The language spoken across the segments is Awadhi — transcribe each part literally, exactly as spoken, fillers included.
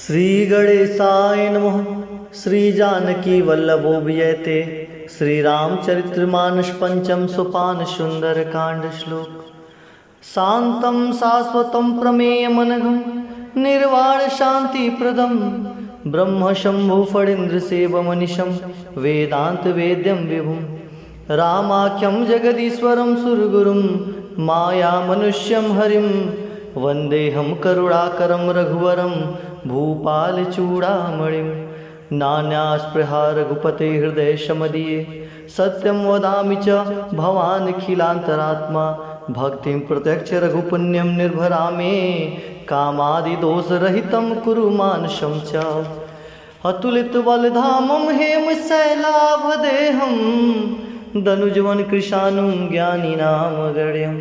श्री गणेशाय नमः। श्री जानकी वल्लभो विजयते। श्री रामचरित्र मानस पंचम सोपान सुंदर कांड श्लोक। शांतं शाश्वतं प्रमेयमनघं निर्वाण शांति प्रदं ब्रह्म शंभु फणींद्र सेव मनिशं वेदांत वेद्यं विभुं। रामाख्यं जगदीश्वरं सुरगुरुं मायामनुष्यं हरिं। वन्देऽहं करुणाकरं रघुवरं भूपालचूडामणिम्। नान्यास्पृहा रघुपते हृदयसमदीये। सत्यं वदामि च भवानखिलान्तरात्मा। भक्तिं प्रत्यक्ष रघुपुण्यं निर्भरा मे। कामादिदोषरहितं कुरु मानसं च। अतुलित बल धामम हेम शैलाभ देहम दनुजवन कृशानुम ज्ञानी नाम गण्यम।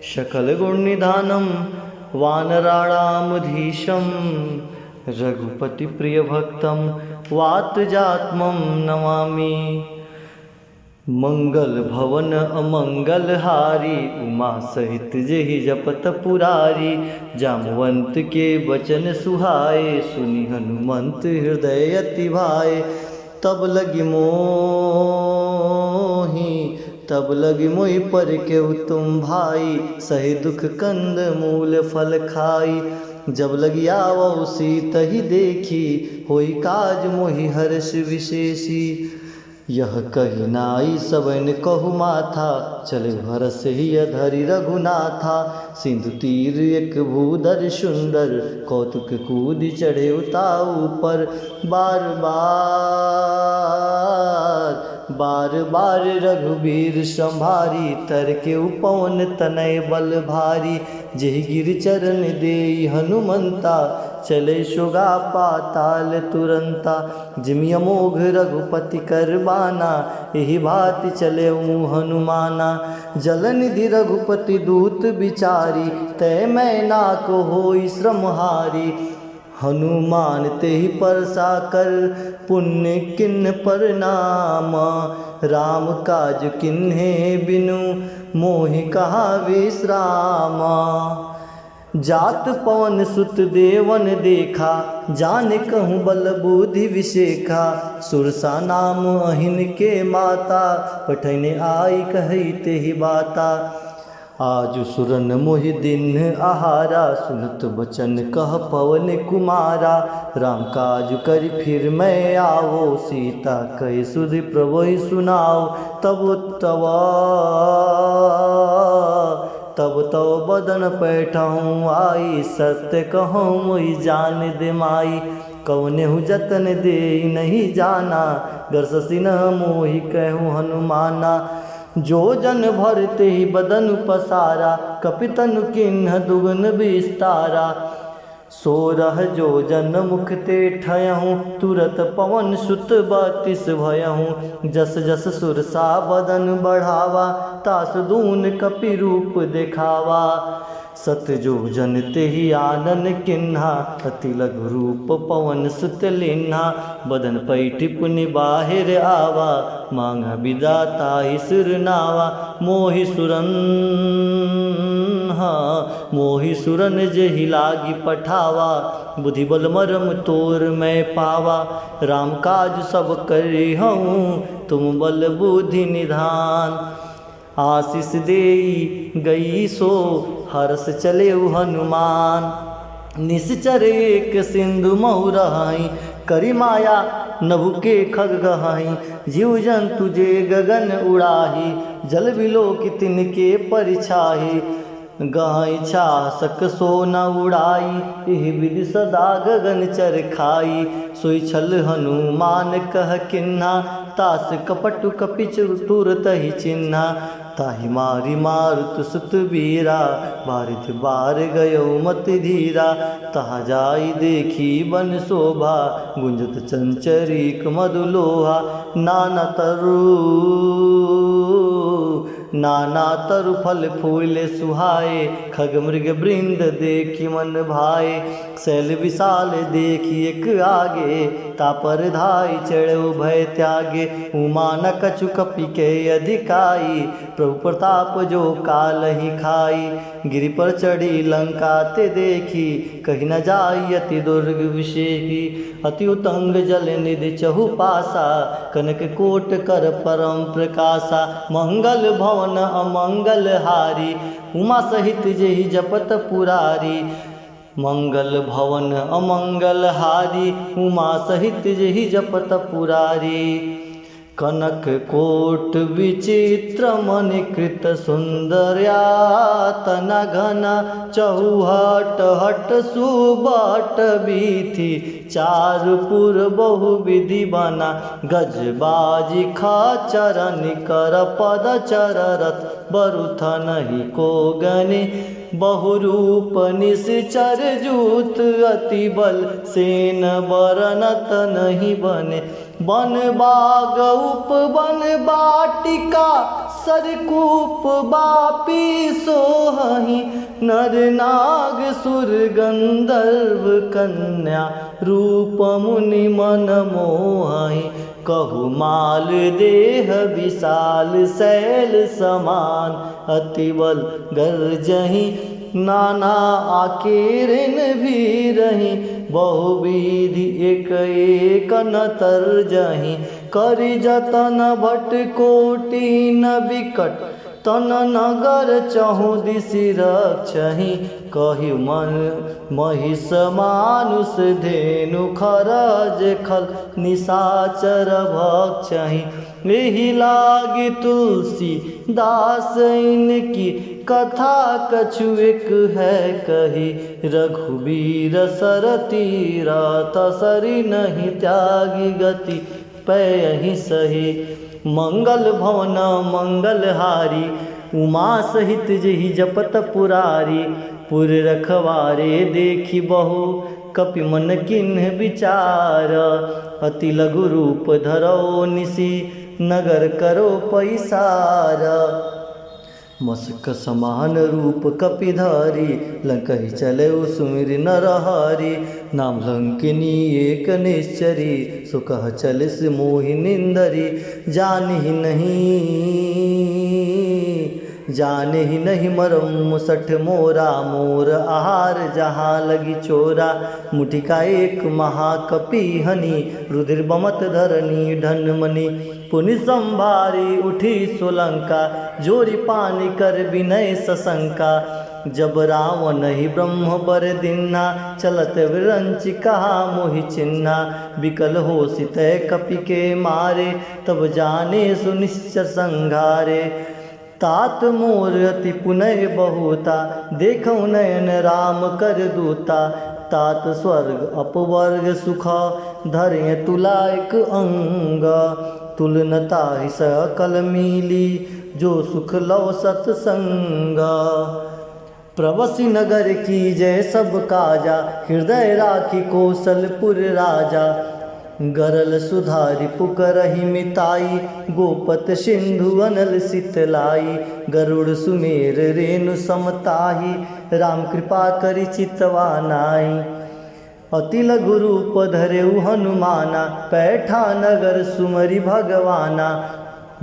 सकल गुण निधानम वानराणाम धीशम रघुपति प्रिय भक्तम वात जात्मम नमामि। मंगल भवन अमंगल हारी उमा सहित जेहि जपत पुरारी। जामवंत के बचन सुहाए सुनि हनुमंत हृदय अति भाए। तब लगी मोहि तब लगी मोहि पर के तुम भाई सहि दुख कंद मूल फल खाई। जब लगी आवौ सीतहि देखी होई काज मोहि हर्ष विशेषी। यह कहि नाई सबन कहु माथा चले हरष हिय धरि रघुनाथा। सिंधु तीर एक भूधर सुंदर कौतुक कूदि चढ़े उताऊ पर। बार बार बार बार रघुबीर संभारी तर के उपवन तनय बल भारी। जेहि गिर चरण देई हनुमंता चले सोगा पाताल तुरंता। जिमि अमोघ रघुपति कर बाना एहि भांति चले हनुमाना। जलनिधि रघुपति दूत बिचारी तय मैनाक होई श्रमहारी। हनुमान तेहि परसा कर पुनि किन्ह परनाम। राम काज किन्हे बिनु मोहि कहा विश्राम। जात पवन सुत देवन देखा जाने कहूँ बल बुद्धि विशेखा। सुरसा नाम अहिन के माता पठैने आई कहै तेहि बाता। आजु सुरन मोहि दीन्ह आहारा सुनत बचन कह पवन कुमारा। राम काज करि फिर मैं आवो सीता कहि सुधि प्रभुहि सुनाओ। तब तब तब तब बदन पैठहूँ आई सत्य कहूँ मोहि जान दे माई। कवनेहु जतन देई नहीं जाना गरससि न मोहि कहूँ हनुमाना। जो जन भर तेहि बदन पसारा कपि तनु किन्ह दुगुन विस्तारा। सोरह जो जन मुख ते ठयहूँ तुरत पवन सुत बतिस भयहूँ। जस जस सुरसा बदन बढ़ावा तास दून कपि रूप देखावा। सत जो जन तेहि आनन किन्हा अति लघु रूप पवन सुत लिन्हा। बदन पैठि पुनि बाहिर आवा मांग बिदा ताहि सुर नावा। मोहि सुरन हा मोहि सुरन जेहि लागि पठावा। बुद्धि बल मरम तोर मैं पावा। राम काज सब करिहउँ तुम बल बुद्धि निधान। आशीष देई गई सो हरष चलेउ हनुमान। निसिचर एक सिंधु महु रहइ करि माया नभु के खग गहइ। जीव जंतु जे गगन उड़ाही जल बिलोकि तिनके परिछाही। गहइ छासक सो न उड़ाई इहि बिधि सदा गगन चर खाई। सोइ छल हनुमान कह किन्हा तास कपटु कपि चतुर तहि चिन्हा। ताहि मारि मारुत सुत बीरा बारिधि बार गयो मति धीरा। तहाँ जाइ देखि बन सोभा गुंजत चंचरीक मधु लोहा। नाना तरु नाना तरु फल फूल सुहाए खग मृग वृंद देखि मन भाए। सैल विसाल देखि एक आगे तापर धाई चढ़े उभय त्यागे, उमा न कछु कपि के अधिकाई। प्रभु प्रताप जो कालहि खाई, गिरि पर चढ़ी लंका ते देखी। कहि न जाई अति दुर्ग विषेखी, अति उतंग जल निधि चहुपासा। कनक कोट कर परम प्रकासा, मंगल भवन अमंगल हारी। उमा सहित जेहि जपत पुरारी, मंगल भवन अमंगल हारी। उमा सहित जेहि जपत पुरारी। कनक कोट विचित्र मणि कृत सुंदर यातना घना, चहुहट हट सुबट बीथी, चारु पुर बहु विधि बना। गज बाजि खच्चर निकर पद चर रथ, बरु थनहि को गने बहुरूप निसिचर जूथ। अति बल सेन बरनत नहिं बने, बन बाग उपबन बाटिका सरकूप बापी सोहहि। नर नाग सुर गंधर्व कन्या रूप मुनि मन मोहहि। कहु माल देह विशाल सैल समान, अति बल गर्जहि नाना आकीर्ण भीरहि। बहुविधि एक एक न तर्जहि, करि जतन भट कोटि न बिकट। तन नगर चहुदिसि रक्षहि, कहि मन महिष मानुष धेनु खरज खल निशाचर भक्षहि। एहि लागि तुलसीदास इनकी कथा कछु एक है कही। रघुबीर सर तीरथ सरि नहीं त्यागी गति पयहि सही। मंगल भवन मंगल हारी, उमा सहित जेहि जपत पुरारी। पुर रखवारे देखि बहु कपि मन किन्ह विचार। अति लघु रूप धरो निसि नगर करो पैसार। मसक समान रूप कपि धारी, लंकहि चले सुमिरि नर हारी। नाम लंकिनी एक निश्चरी, सो कह चलिस मोहि निंदरी। जानहि नहीं, जानहि नहीं मरम मुसठ मोरा, मोर आहार जहाँ लगि चोरा। मुठिका एक महाकपि हनि, रुधिर बमत धरनी ढन मनि। पुनि संभारी उठी सो लंका, जोरि पानि कर बिनय ससंका। जब रावनहि ब्रह्म बर दिन्हा, चलत विरंचि कहा मोहि चिन्हा। बिकल होसि तै कपि के मारे, तब जाने सो निश्चर संघारे। तात मोर अति पुनय बहुता, देखउ नयन राम कर दूता। तात स्वर्ग अपवर्ग सुख, धरे तुला एक अंग। तुल न ताहि सकल मीली, जो सुख लव सत्संग। प्रवसि नगर कीजै सब काजा, हृदय राखि कोसलपुर राजा। गरल सुधा रिपु करहि मिताई, गोपत सिंधु अनल सित लाई। गरुड़ सुमेर रेणु सम ताहि, राम कृपा करि चितवा नाई। अति लघु रूप धरेउ हनुमाना, पैठा नगर सुमरि भगवाना।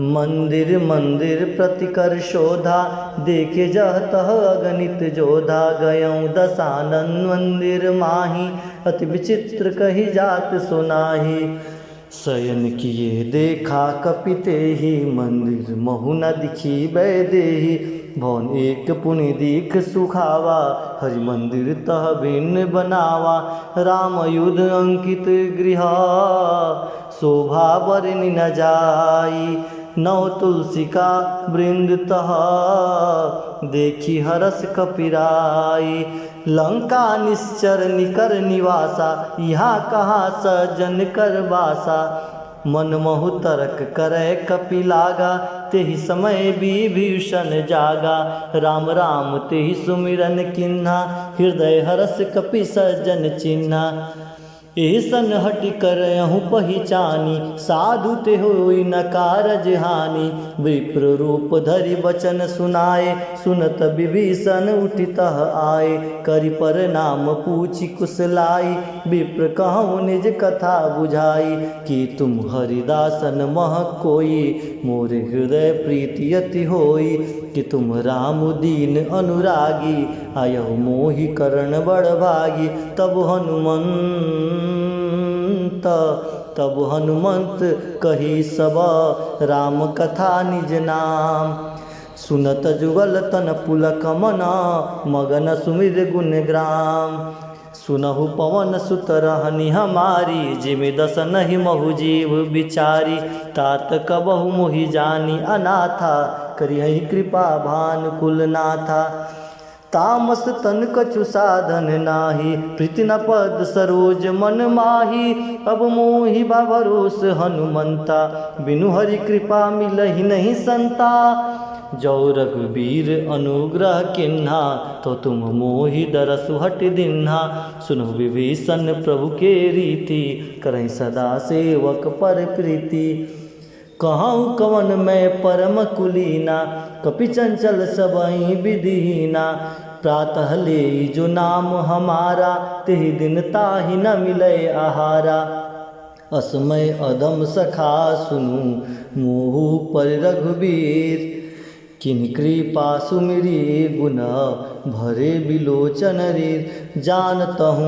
मंदिर मंदिर प्रति कर शोधा, देखे जह तह अगणित जोधा। गयउ दसानन मंदिर माहि, अति विचित्र कहि जात सो नाहि। शयन किए देखा कपि तेहि, मंदिर महु न दिखिबै देहि। भवन एक पुनि दीख सुखावा, हरि मंदिर तह भिन्न बनावा। राम युध अंकित गृह, शोभा बरनि न जाई। नव तुलसिका वृंद तह, देखि हरष कपिराई। लंका निश्चर निकर निवासा, इहाँ कहा सज्जन कर बासा। मन महु तरक करै कपि लागा, तेहि समय विभीषण जागा। राम राम तेहि सुमिरन किन्हा, हृदय हरष कपि सज्जन चिन्हा। एहसन हटि करयहुँ पहिचानी, साधु ते होई न कारज हानि। विप्र रूप धरि बचन सुनाए, सुनत विभीषण उठि तह आए। करि प्रणाम पूछि कुशलाइ, विप्र कहउँ निज कथा बुझाइ। कि तुम हरिदासन मह कोई, मोरे हृदय प्रीति अति होई। कि तुम राम दीन अनुरागी, आयहु मोहि करण बड़ भागी। तब हनुमंत, तब हनुमंत कही सब, राम कथा निज नाम। सुनत जुगल तन पुलक मन, मगन सुमिर गुण ग्राम। सुनहु पवन सुत रहनि हमारी, जिमि दसनहिं महु जीव बिचारी। तात कबहु मोहि जानि अनाथा, करिहैं कृपा भानुकुल नाथा। तामस तन कछु साधन नाहीं, प्रीति न पद सरोज मन माही। अब मोहि बा भरोस हनुमंता, बिनु हरि कृपा मिलहि नहीं संता। जौ रघुबीर अनुग्रह किन्हा, तो तुम मोहि डरसु हटि दिन्हा। सुनहु विभीषण प्रभु के रीति, करहिं सदा सेवक पर प्रीति। कहउँ कवन मैं परम कुलीना, कपि चंचल सबहिं विधिहीना। प्रातः लेई जो नाम हमारा, तेहि दिन ताहि न मिलै आहारा। असमय अधम सखा सुनु मोहु परि रघुबीर। किन्हि कृपा सुमिरि गुन भरे बिलोचन रीर। जानतहु,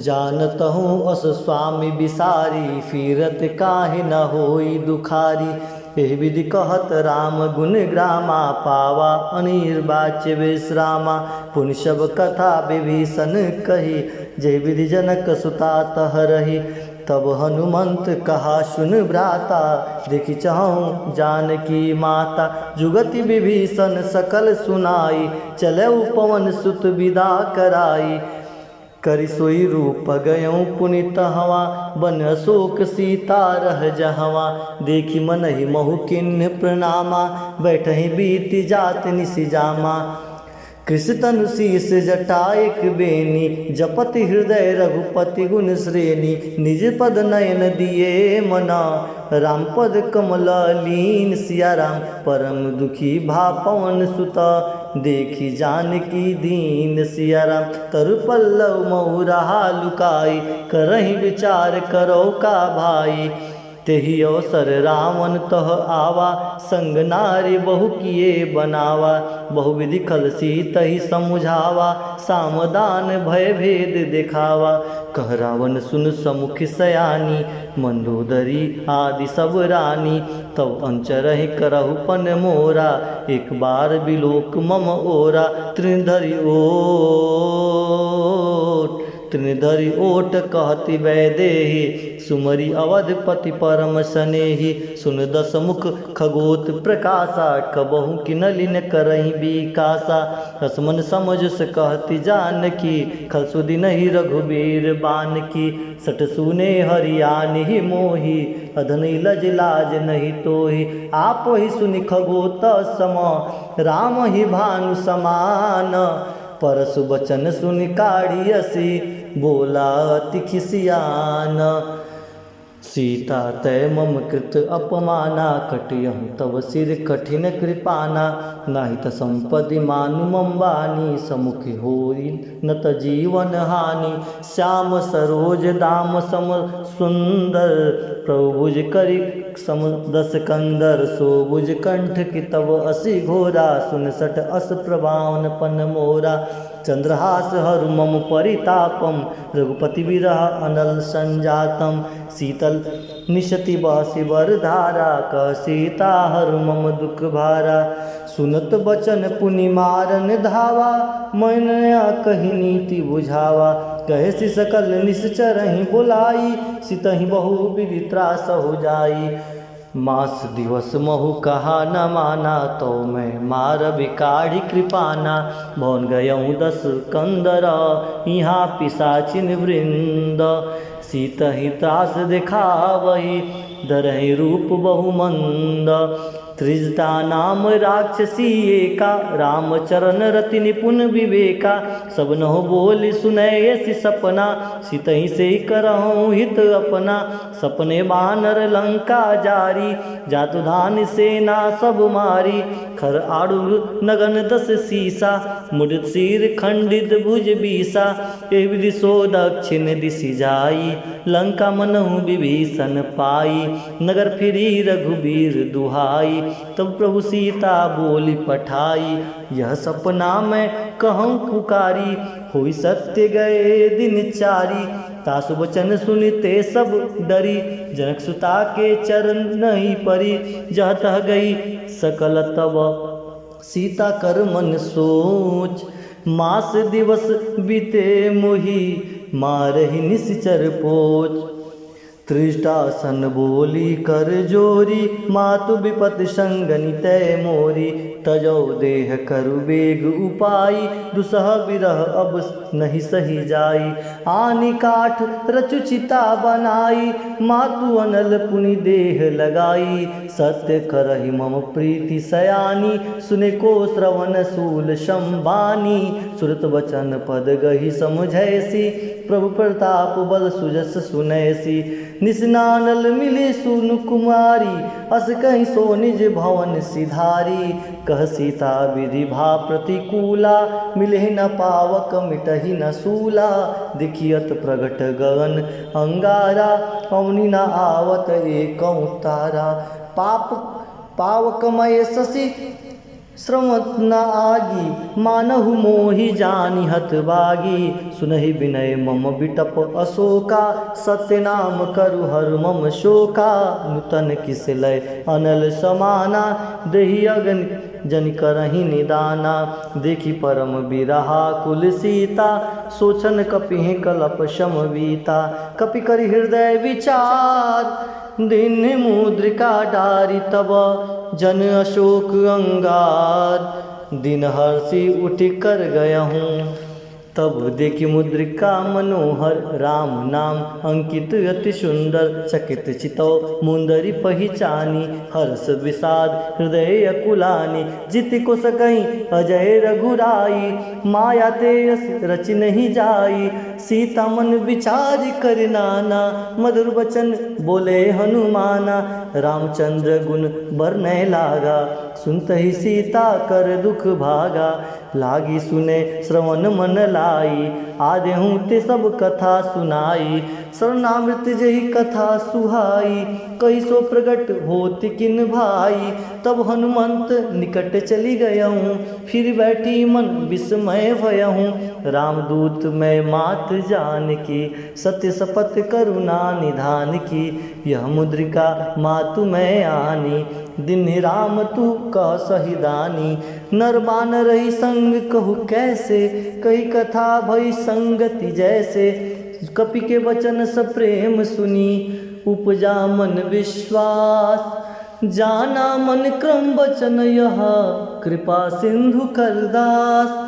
जानतहु अस स्वामी बिसारी, फिरत काहे न होई दुखारी। एहि विधि कहत राम गुण ग्रामा, पावा अनिर्वाच्य विश्रामा। पुनि सब कथा विभीषण कही, जेहि विधि जनक सुता तह रही। तब हनुमंत कहा सुन भ्राता, देखि चहउँ जानकी माता। जुगति विभीषण सकल सुनाई, चलउ पवन सुत बिदा कराई। करि सोई रूप गयउँ पुनि तहवाँ, बन अशोक सीता रह जहवाँ। देखि मनहि महु किन्ह प्रणामा, बैठहिं बीति जात निसि जामा। कृष तनु शीश जटा एक बेनी, जपति हृदय रघुपति गुण श्रेणी। निज पद नयन दिए मना, राम पद कमल लीन। सिया राम परम दुखी भा पवन सुत, देखि जानकी दीन। सिया राम तरु पल्लव महुरहा लुकाई, करहिं विचार करौ का भाई। तेहि अवसर रावण तह आवा, संग नारी बहु किए बनावा। बहुविधि खल सीतहि समुझावा, साम दान भय भेद देखावा। कह रावण सुन समुख सयानी, मंदोदरी आदि सब रानी। तब अंचरहि करहु पन मोरा, एक बार बिलोक मम ओरा। तृण धरि ओट, तृण धरि ओट कहति वैदेही, सुमरि अवधपति परम सनेही। सुन दस मुख खगोत प्रकासा, कबहु किनलि न करहिं बिकासा। अस मन समझ सु कहति जानकी, खल सुदि नहीं रघुबीर बानकी। सठ सूने हरि आनहि मोहि, अधनि लज लाज नहीं तोहि। आपहि सुनि खगोत सम, रामहि भानु समान। परसु बचन सुनि काढ़ि असि, बोला अति खिसियान। सीता तै मम कृत अपमाना, कटियहु तव सिर कठिन कृपाना। नाहि त संपदि मानु मम बानी, समुखि होई न त जीवन हानि। श्याम सरोज दाम सम सुंदर, प्रभु भुज करि सम दस कंदर। सो भुज कंठ की तव असि घोरा, सुन सठ अस प्रभावन पन मोरा। चंद्रहास हरु मम परितापम, रघुपति विरह अनल संजातम। शीतल निशति बहसि वर धारा, कह सीता हरु मम दुख भारा। सुनत बचन पुनि मारन धावा, मनया कहि नीति बुझावा। कहेसि सकल निसचरहिं बोलाई, सितहिं बहु विधि त्रासहु जाई। मास दिवस महु कहा न माना, तौ मैं मारबि काढ़ि कृपाना। भवन गयउँ दस कंदर, इहाँ पिसाचिन वृंद। सीतहिं त्रास देखावही, धरहिं रूप बहु मंद। त्रिजटा नाम राक्षसी एका, रामचरण रति निपुन विवेका। सब नहु बोलि सुनैसि सपना, सितहि सेहि करहु हित अपना। सपने बानर लंका जारी, जातु धान सेना सब मारी। खर आड़ुर नगन दस सीसा, मुड़ि शीर खंडित भुज बीसा। एहि विधि सो दक्षिण दिसि जाई, लंका मनहु विभीषण पाई। नगर फिरी रघुबीर दुहाई, तब प्रभु सीता बोलि पठाई। यह सपना मैं कहूँ पुकारी, होई सत्य गए दिन चारी। तासु वचन सुनि ते सब डरी, जनक सुता के चरण नहीं परी। जह तह गई सकल तब सीता कर मन सोच, मास दिवस बीते मोहि मारहि निसिचर पोच। त्रिजटा सन बोली कर जोरी, मातु विपत संगनि तै मोरी। तजौ देह करु बेग उपाई, दुसह विरह अब नहीं सहि जाई। आनि काठ रचु चिता बनाई, मातु अनल पुनि देह लगाई। सत्य करहि मम प्रीति सयानी, सुने को श्रवण सूल संबानी। सुरत वचन पद गहि समुझैसी, प्रभु प्रताप बल सुजस सुनैसी। निसनानल मिली सुनु कुमारी, अस कहि सो निज भवन सिधारी। कह सीता विधि भा प्रतिकूला, मिलहि न पावक मिटहि न सूला। देखि अत प्रगट गगन अंगारा, अवनि न आवत एकौ तारा। पाप पावक मय शशि श्रवत न आगी, मानहु मोहि जानि हत बागी। सुनहि विनय मम विटप अशोका, सत्य नाम करु हरु मम शोका। नूतन किस लय अनल समाना, देहि अगन जनि करहिं निदाना। देखि परम बिरहाकुल सीता, सोचन कपिहिं कलप सम बीता। कपि करि हृदय विचार, दीन्ह मुद्रिका डारि तब, जन अशोक अंगार। दीन हर्षि उठि कर गयहूँ, तब देखि मुद्रिका मनोहर। राम नाम अंकित अति सुंदर, चकित चितौ मुंदरि पहिचानी। हर्ष विषाद हृदय अकुलानी, जिति को सकहीं अजय रघुराई। माया तेजस रचि नहीं जाई, सीता मन विचारि करि नाना। मधुर वचन बोले हनुमाना, रामचंद्र गुन बरनैं लागा। सुनतहि सीता कर दुख भागा, लागी सुने श्रवण मन लाई। आदेहूँ ते सब कथा सुनाई, सरनामृत जेहि कथा सुहाई। कहि सो प्रगट होत किन भाई, तब हनुमंत निकट चलि गयहूँ। फिरि बैठी मन विस्मय भयहूँ, रामदूत मैं मात जानकी। सत्य सपथ करुणा निधान की, यह मुद्रिका मातु मैं आनी। दीन्ह राम तू कह सही दानी, नर बानरहि संग कहु कैसे, कही कथा भई संगति जैसे। कपि के वचन सप्रेम सुनी, उपजा मन विश्वास। जाना मन क्रम वचन यह, कृपा सिंधु करदास।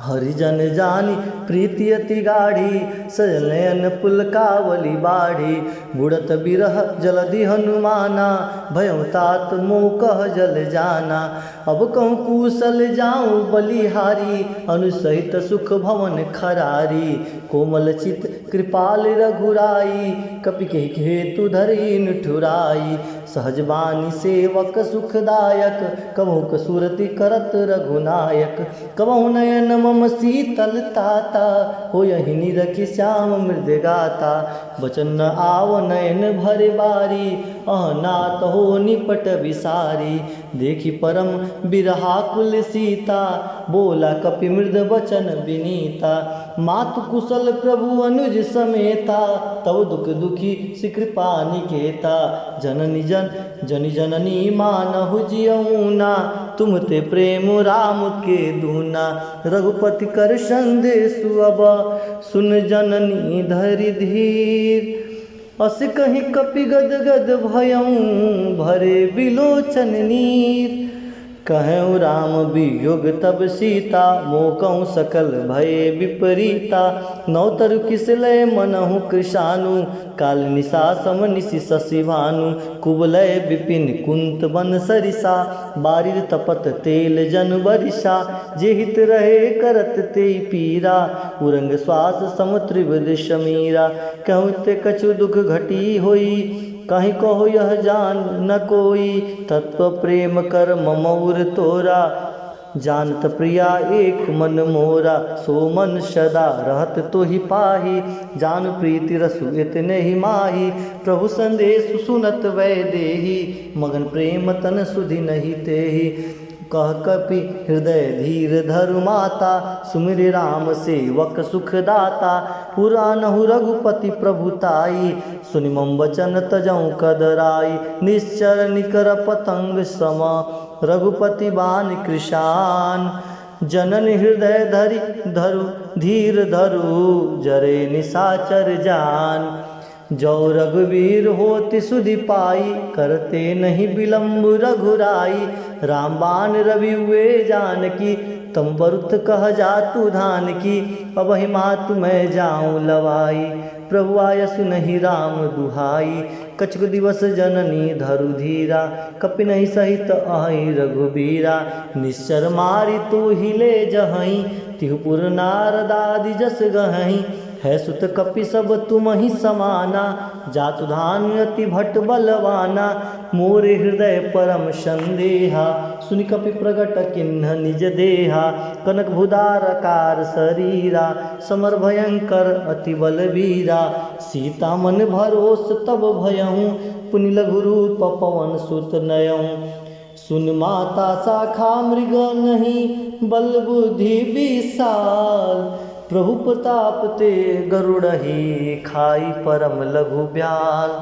हरि जन जानि प्रीति अति गाढ़ी, सजल नयन पुलकावली बाढ़ी। बुड़त बिरह जलधि हनुमाना, भयउँ तात मोकह जल जाना। अब कहूँ कूसल जाउँ बलिहारी, अनुसहित सुख भवन खरारी। कोमल चित कृपाल रघुराई, कपि कहि हेतु धरिन ठुराई। सहज बानी सेवक सुखदायक, कबहुँक सुरति करत रघुनायक। कबहुँ नयन मम सीतल ताता, होयहि निरखि श्याम मृद गाता। वचन न आव नयन भरि बारी, अह नाथ हो निपट बिसारी। देखि परम बिरहाकुल सीता, बोला कपि मृद वचन बिनीता। मातु कुसल प्रभु अनुज समेता, तव दुख दुखी सि कृपा निकेता। जननी जन जनि जननी मानहु जियउँ ना, तुम ते प्रेम राम के दूना। रघुपति कर संदेसु अब, सुन जननी धरि धीर। अस कहि कपि गद गद भयउँ, भरे बिलोचन नीर। कहेउ राम वियोग तब सीता, मोकहु सकल भय विपरीता। नव तरु किस लय मनहु कृशानु, काल निशा सम निशि शशि भानु। कुवलय विपिन कुंत बन सरिसा, बारिर तपत तेल जन बरिसा। जे हित रहे करत तेइ पीरा, उरंग श्वास सम त्रिविध समीरा। कहूँ ते कछु दुख घटी होई, कहीं कहो यह जान न कोई। तत्व प्रेम कर मम उर तोरा, जानत प्रिया एक मन मोरा। सो मन सदा रहत तोहि पाही, जान प्रीति रसु इतने ही माही। प्रभु संदेश सुनत वैदेही, मगन प्रेम तन सुधि नहीं तेही। कह कपि हृदय धीर धरु माता, सुमिरि राम सेवक सुख दाता। पुरानहु रघुपति प्रभु ताई, सुनि मम वचन तजहु कदराई। निश्चर निकर पतंग सम, रघुपति बान कृशान। जनन हृदय धरि धरु धीर धरु, जरे निशाचर जान। जो रघुवीर होति सुधि पाई, करते नहीं विलंब रघुराई। राम बान रवि हुए जानकी, तम बरुत कह जातु धानकी। अबहि मातु मैं जाऊं लवाई, प्रभु आय सुनहि राम दुहाई। कछुक दिवस जननी धरु धीरा, कपि नहीं सहित अहइ रघुबीरा। निश्चर मारि तोहि ले जहइ, तिहु पुर नारदादि जस गहइ। है सुत कपि सब तुमहि समाना, जातु धान अति भट बलवाना। मोरे हृदय परम संदेहा, सुनि कपि प्रगट किन्ह निज देहा। कनक भुदार कार सरीरा, समर भयंकर अति बलबीरा। सीता मन भरोस तब भयहु, पुनि लघु रूप पवन सुत नयहु। सुन माता साखा मृग नहीं बल बुद्धि विशाल। प्रभु प्रताप ते गरुड़हि खाई परम लघु ब्याल।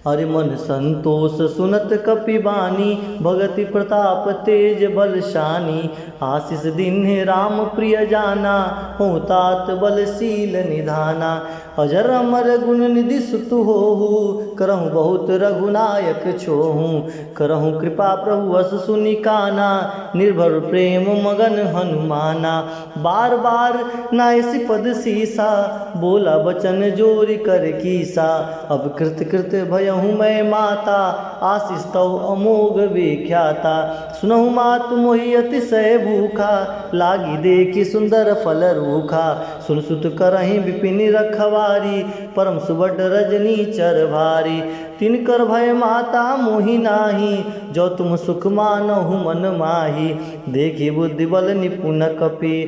अरे मन संतोष सुनत कपि बानी, भगति प्रताप तेज बल शानी। आशीष दीन्हे राम प्रिय जाना, हों तात बल शील निधाना। अजर अमर गुण निधि सुत होहु, करहु बहुत रघुनायक छोहु। करहु कृपा प्रभु अस सुनि काना, निर्भर प्रेम मगन हनुमाना। बार बार नाय सिपद सीसा, बोला वचन जोरि कर कीसा। अब कृत कृत भयहु मैं माता, आशीष तव अमोघ विख्याता। सुनहु मातु मोहि अतिशय भूखा, लागी देखि सुंदर फल रूखा। सुन सुत करहिं विपिन रखवारी, परम सुभट रजनीचर भारी। तिनकर भय माता मोहि नाहीं, जो तुम सुख मानहु मन माही। देखि बुद्धि बल निपुन कपि,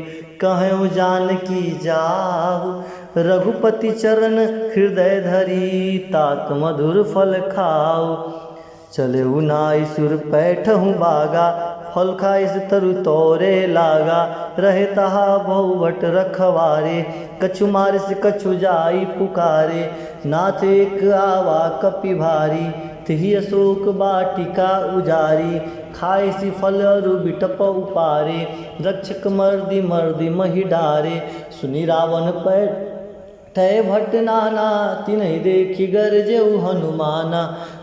कहेउ जानकी जाहु। रघुपति चरण हृदय धरी, तात मधुर फल खाउ। चलेउ नाई सुर पैठहु बागा, फल खाइस तरु तोरे लागा। रहे तहा बहु भट रखवारे, कछु मारिस कछु जाई पुकारे। नाथ एक आवा कपि भारी, तिहि अशोक वाटिका उजारी। खाइसि फल अरु बिटप उपारे, रक्षक मर्दि मर्दि महि डारे। सुनि रावण पै ठय भट नाना, तिनहि देखि गरजेउ हनुमाना।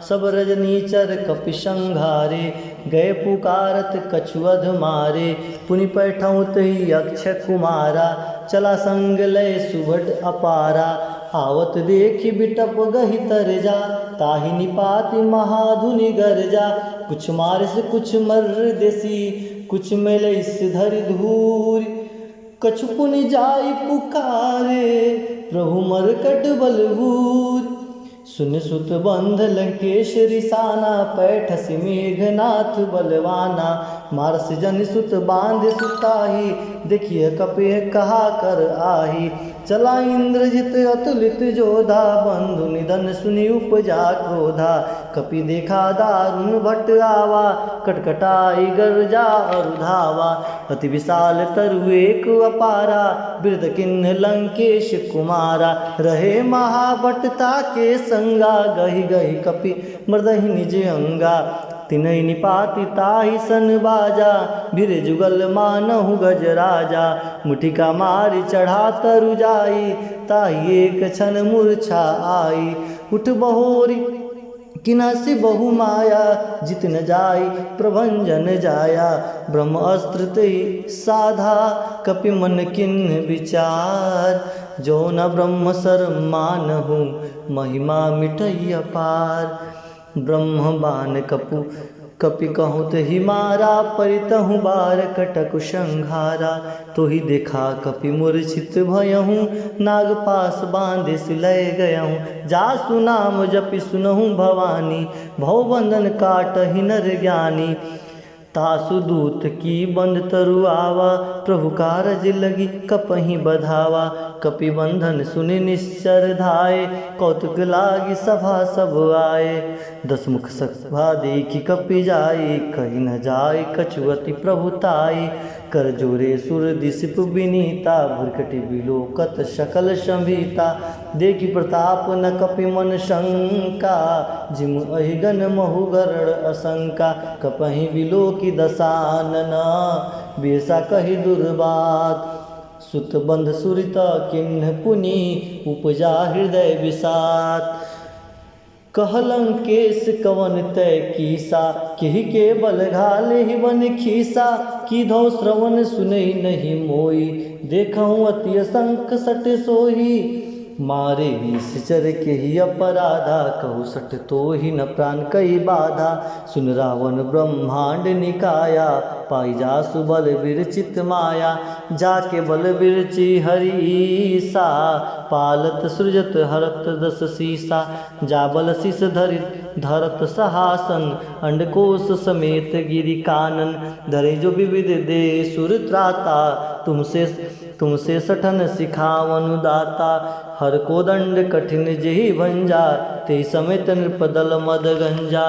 सब रजनीचर कपि संघारे, गए पुकारत कछु अध मारे। पुनि पैठउँ तहि अक्षय कुमारा, चला संग लय सुभट अपारा। आवत देखि बिटप गहि तरजा, ताहि निपाति महाधुनि गरजा। कुछ मारिस कुछ मर्र देसी, कुछ मेलइस धरि धूरि। कछु पुनि जाई पुकारे, प्रभु मरकट बलबूर। सुन सुत बंध लंकेश रिसाना, पैठसि मेघनाथ बलवाना। मारसि जनि सुत बांधि सुताही, देखिह कपिह कहा कर आही। चला इंद्रजित अतुलित जोधा, बंधु निधन सुनि उपजा क्रोधा। कपि देखा दारुन भट आवा, कटकटाई गरजा अरु धावा। अति विशाल तरु एक अपारा, बिरद किन्ह लंकेश कुमारा। रहे महाभट ताके संगा, गहि गहि कपि मरदहि निज अंगा। तिनहि निपाति ताहि सन बाजा, भिरे जुगल मानहु गजराजा। मुठिका मारि चढ़ा तरु जाई, ताहि एक छन मूर्छा आई। उठ बहोरि किन्हसि बहु माया जित न जाई, प्रभंजन जाया। ब्रह्म अस्त्र तेहि साधा, कपि मन किन्ह विचार। जो न ब्रह्म सर मानहु, महिमा मिटई अपार। ब्रह्म बान कपु कपि कहूँ तेहि मारा, परितहु बार कटकु संघारा। तोहि देखा कपि मूर्छित भयहु, नाग पास बाँधि सिलय गयहु। जासु नाम जपि सुनहु भवानी, भव बंधन काटहि नर ज्ञानी। तासु दूत की बंध तरु आवा, प्रभु कारज लगी कपहि बधावा। कपि बंधन सुनि निश्चर धाय, कौतुक लागि सभा सब आए। दस मुख सभा देखि कपि जाय, कहि न जाय कछु अति प्रभु ताय। कर जोरे सुर दिसिप बिनीता, भुरकटि बिलोकत सकल संभीता। देखि प्रताप न कपि मन शंका, जिम अहिगन महु गरड़ असंका। कपहि बिलोकि दसानन, बिहसा कहि दुर्बात। सुत बंध सुरित किन्ह पुनि, उपजा हृदय विषाद। कह लंकेस कवन तय कीसा, किहि के बल घालेहि बन खीसा। कीधौ श्रवण सुनइ नहि मोई, देखहु अति असंक सट सोई। मारे निसिचर केहि अपराधा, कहु सट तोहि न प्रान कइ बाधा। सुन रावन ब्रह्मांड निकाया, पाइ जासु बल बिरचित माया। जाके बल बिरचि हरि ईसा, पालत सृजत हरत दस सीसा। जा बल शीश धरि धरत सहासन, अंडकोश समेत गिरि कानन। धरे जो विविध देसुर त्राता, तुमसे तुमसे सठन सिखावनु दाता। हर कोदंड कठिन जेहि भंजा, तेहि समेत नृप दल मद गंजा।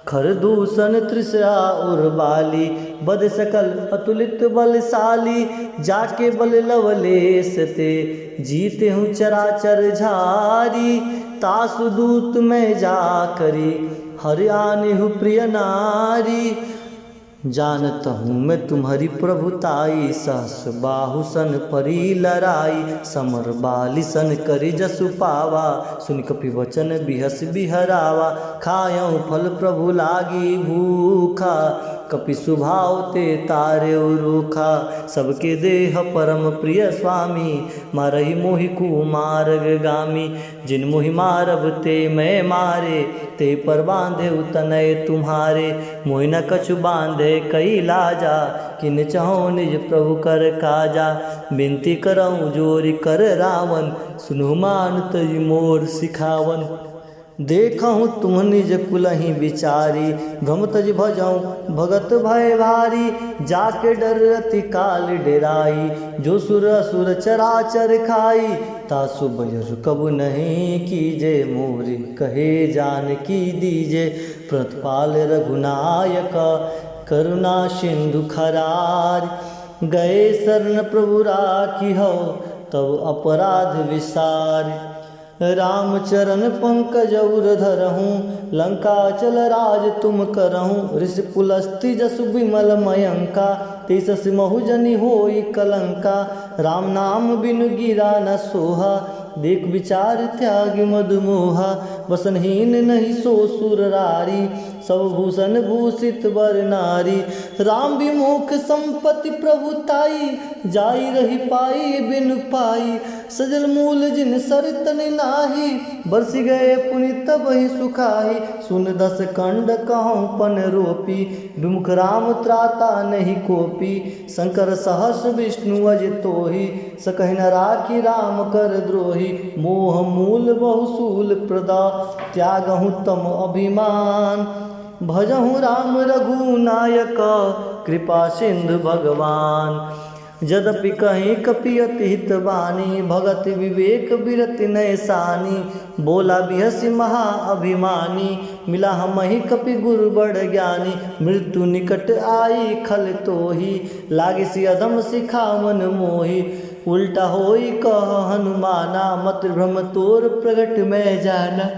खर दूषण तृषा उर बाली, बध सकल अतुलित बलशाली। जाके बल लवलेस ते, जीतेहु चराचर झारी। तासु दूत मैं जा करी, हरि आनेहु प्रिय नारी। जानत हूँ मैं तुम्हरी प्रभुताई, सहस बाहु सन परी लड़ाई। समर बालि सन करि जसु पावा, सुनि कपि वचन बिहसि बिहरावा। खायउ फल प्रभु लागि भूखा, कपि सुभाव ते तारेउ रूखा। सबके देह परम प्रिय स्वामी, मारहि मोहि कुमारग गामी। जिन मोहि मारब ते मैं मारे, ते पर बाँधेउ तनय तुम्हारे। मोहि न कछु बाँधे कइ लाजा, किन चहउ निज प्रभु कर काजा। बिनती करउँ जोरि कर रावन, सुनहु मान तजि मोर सिखावन। देखहु तुम निज कुलहि बिचारी, भ्रम तजि भजउँ भगत भय भारी। जाके डर अति काल डेराई, जो सुर असुर चराचर खाई। तासु बैर कबु नहीं कीजे, मोरि कहे जानकी दीजे। प्रणत पाल रघुनायक, करुणा सिंधु खरार। गए शरण प्रभु राखिहउ, तब अपराध विसार। राम चरण पंकज उर धरहूँ, लंकाचल राज तुम करहूँ। ऋषि पुलस्त्य जसु विमल मयंका, तेहि ससि महु जनि होई कलंका। राम नाम बिनु गिरा न सोहा, देख विचार त्यागि मद मोहा। वसनहीन नहीं सो सुर रारी, सब भूषण भूषित बर नारी। राम विमुख संपत्ति प्रभु ताई, जाई रहि पाई बिनु पाई। सजल मूल जिन सर तन नाही, बरसि गए पुनि तबहिं सुखाही। सुन दस कंड कहउँ पन रोपी, विमुख राम त्राता नहीं कोपी। शंकर सहस विष्णु अजि तोही, सकहि न राखी राम कर द्रोही। मोह मूल बहु शूल प्रदा, त्यागहु तम अभिमान। भजहु राम रघुनायक, कृपा सिंधु भगवान। जदपि कहीं कपि अति हित बानी, भगत विवेक बिरति नय सानी। बोला बिहसि महा अभिमानी, मिला हमहिं कपि गुरु बड़ ज्ञानी। मृत्यु निकट आई खल तोही, लागिसि अधम सिखावन मोही। उल्टा होई कह हनुमाना, मति भ्रम तोर प्रगट मैं जाना।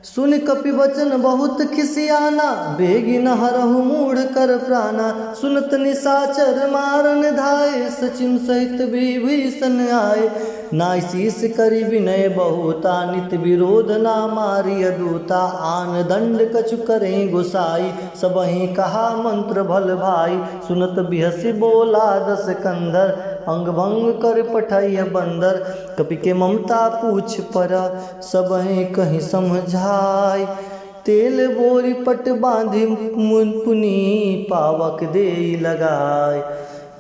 सुनि कपि वचन बहुत खिसियाना, बेगि न हरहु मूढ़ कर प्राना। सुनत निसाचर मारन धाय, सचिन सहित विभीषण आय। नाइ शीस करि विनय बहुता, नित विरोध ना मारिय दूता। आन दंड कछु करें गोसाई, सबहिं कहा मंत्र भल भाई। सुनत बिहसि बोला दस कंधर, अंग भंग कर पठइह बंदर। कपि के ममता पूछ पर, सबहिं कहि समझाई। तेल बोरि पट बाँधि मुनि पुनि, पावक देइ लगाई।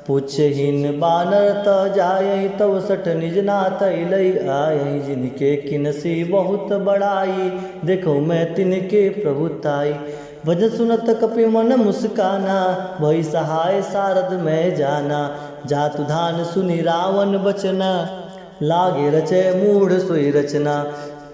पूछहिन बानर त जायइ, तव सठ निज नाथ अइलइ आयइ। जिनके किनसि बहुत बड़ाई, देखउ मैं तिनके प्रभुताई। भजन सुनत कपि मन मुस्काना, भई सहाय सारद मैं जाना। जातु धान सुनि रावन बचना, लागे रचय मूढ़ सोई रचना।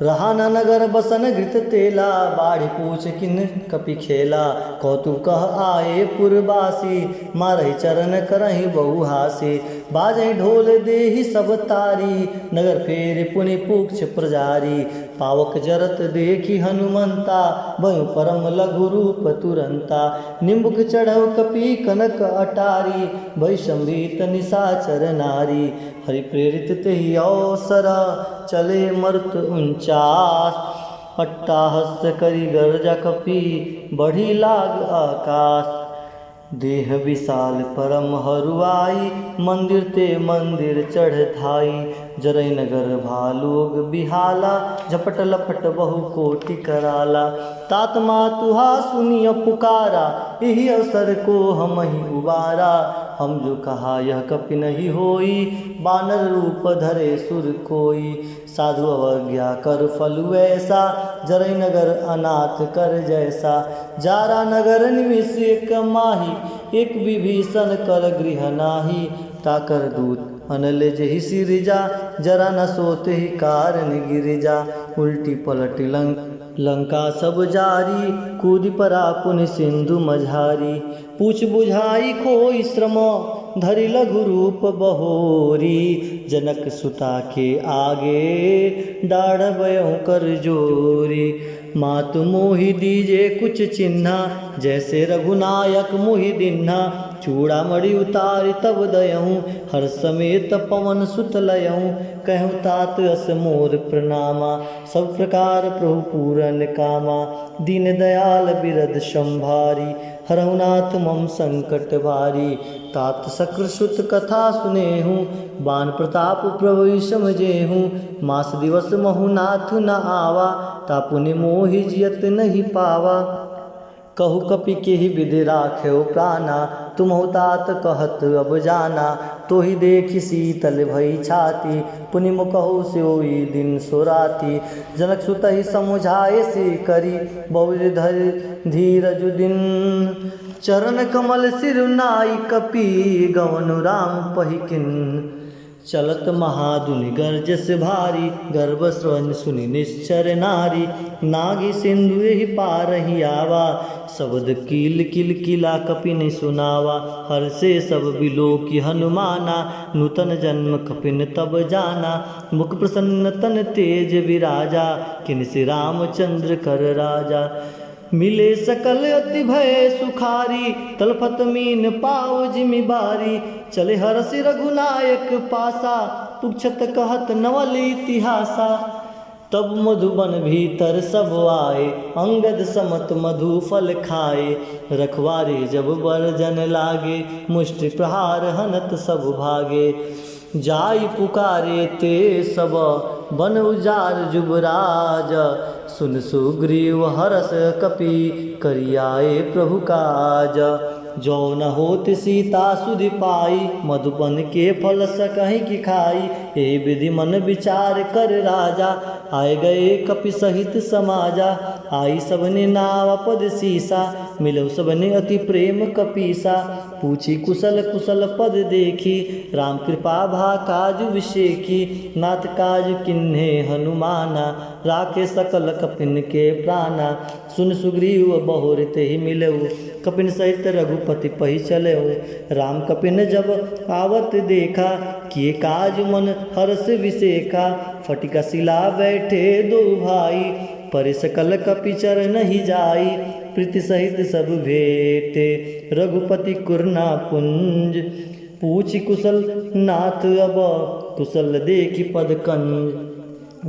रहा न नगर बसन घृत तेला, बाढ़ि पूछ किन कपि खेला। कौतुक कह आए पुरबासी, मारहि चरन करहिं बहुहासी। बाजहिं ढोल देहि सब तारी, नगर फेरि पुनि पूछ पुजारी। पावक जरत देखि हनुमंता, भयउ परम लघु रूप तुरंता। निम्बुक चढ़उ कपि कनक अटारी, भई संभीत निसाचर नारी। हरि प्रेरित तेहि अवसर, चले मरुत उनचास। अट्टाहस करि गरजा कपि, बढ़ि लाग आकास। देह विशाल परम हरुआई, मंदिर ते मंदिर चढ़ धाई। जरइ नगर भालुग बिहाला, झपट लपट बहु कोटि कराला। तात मातुहा सुनिय पुकारा, इहि अवसर को हमहिं उबारा। हम जो कहा यह कपि नहीं होई, बानर रूप धरे सुर कोई। साधु अवज्ञा कर फल वैसा, जरइ नगर अनाथ कर जैसा। जारा नगर निमिष एक माही, एक विभीषण कर गृह नाही। ताकर दूत अनल जेहि सिरिजा, जरा न सोत ही कारण गिरिजा। उलटि पलटि लंक लंका सब जारी, कूदि परा पुनि सिंधु मझारी। पूछ बुझाई खोई श्रम, धरि लघु रूप बहोरी। जनक सुता के आगे, डाढ़ बयहु कर जोरी। मातु मोहि दीजे कुछ चिन्हा, जैसे रघुनायक मोहि दिन्हा। चूड़ामणि उतारि तब दयहु, हर समेत पवन सुत लयहु। कहु तात अस मोर प्रणामा, सब प्रकार प्रभु पूरन कामा। दीन दयाल बिरद संभारी, हरहु नाथ मम संकट भारी। तात सकृत सुत कथा सुनेहु, बान प्रताप प्रभु विषम जेहु। मास दिवस महु नाथ न आवा, ता पुनि मोहि जियत नहीं पावा। कहु कपि केहि विधि राखेउ प्राना, तुमहु तात कहत अब जाना। तोहि देखि शीतल भई छाती, पुनि मुकहु सोई दिन सो राती। जनक सुतहि समुझाए से करी, बहुरि धरि धीरजु दिन। चरण कमल सिरु नाई कपि, गवनु राम पहिकिन। चलत महाधुनि गरजस भारी, गर्भ श्रवण सुनि निश्चर नारी। नागि सिंधु एहि पारहि आवा, शब्द कील किल किला कपिन सुनावा। हर्षे सब बिलोकि हनुमाना, नूतन जन्म कपिन तब जाना। मुख प्रसन्न तन तेज विराजा, किनसि रामचंद्र कर राजा। मिले सकल अति भय सुखारी, तलफत मीन पाव जिमि बारी। चले हरषि रघुनायक पासा, पूछत कहत नवल इतिहासा। तब मधुबन भीतर सब आए, अंगद समत मधु फल खाए। रखवारे जब बरजन लागे, मुष्टि प्रहार हनत सब भागे। जाई पुकारे ते सब बन उजार जुबराज। सुन सुग्रीव हरष कपि करि आए प्रभु काज। जो न होत सीता सुधि पाई, मधुबन के फल सकहि की खाई। ए विधि मन विचार कर राजा, आए गए कपि सहित समाजा। आई सबने नाव पद सीसा, मिलउ सबने अति प्रेम कपीसा। पूछी कुशल कुशल पद देखी, राम कृपा भा काजु विषेखी। नाथ काज किन्हे हनुमाना, राखे सकल कपिन के प्राना। सुन सुग्रीव बहुरि तेहि मिलउ, कपिन सहित रघुपति पहि चलउ। राम कपिन जब आवत देखा, किए काज मन हरष विषेखा। फटिका शिला बैठे दो भाई, परे सकल कपि चरणहि जाई। प्रीति सहित सब भेटे रघुपति कुरना पुंज। पूछि कुशल नाथ अब कुशल देखि पद कंज।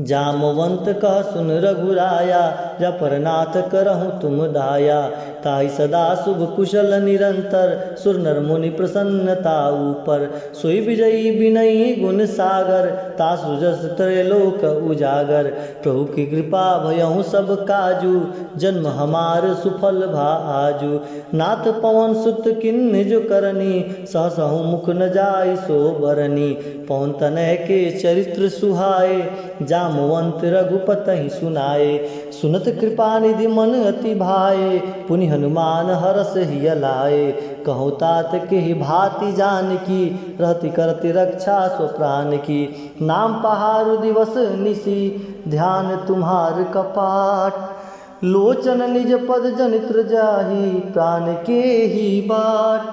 जामवंत कह सुन रघुराया, जा पर नाथ करहु तुम दाया। ताहि सदा शुभ कुशल निरंतर, सुर नर मुनि प्रसन्नता ऊपर। सोई विजयी विनयी गुण सागर, तासु जस त्रैलोक उजागर। प्रभु की कृपा भयहु सब काजू, जन्म हमार सुफल भा आजू। नाथ पवन सुत किन्हि जो करनी, सहसहु मुख न जाई सो बरनी। पवन तनय के चरित्र सुहाए, जामवंत रघुपतहि सुनाए। सुनत कृपा निधि मन अति भाए, पुनि हनुमान हरष हिय लाए। कहूँ तात केहि भाँति जानकी, रहति करति रक्षा स्व प्रान की। नाम पहारु दिवस निसि, ध्यान तुम्हार कपाट। लोचन निज पद जनित्र जाहि, प्रान केहि बाट।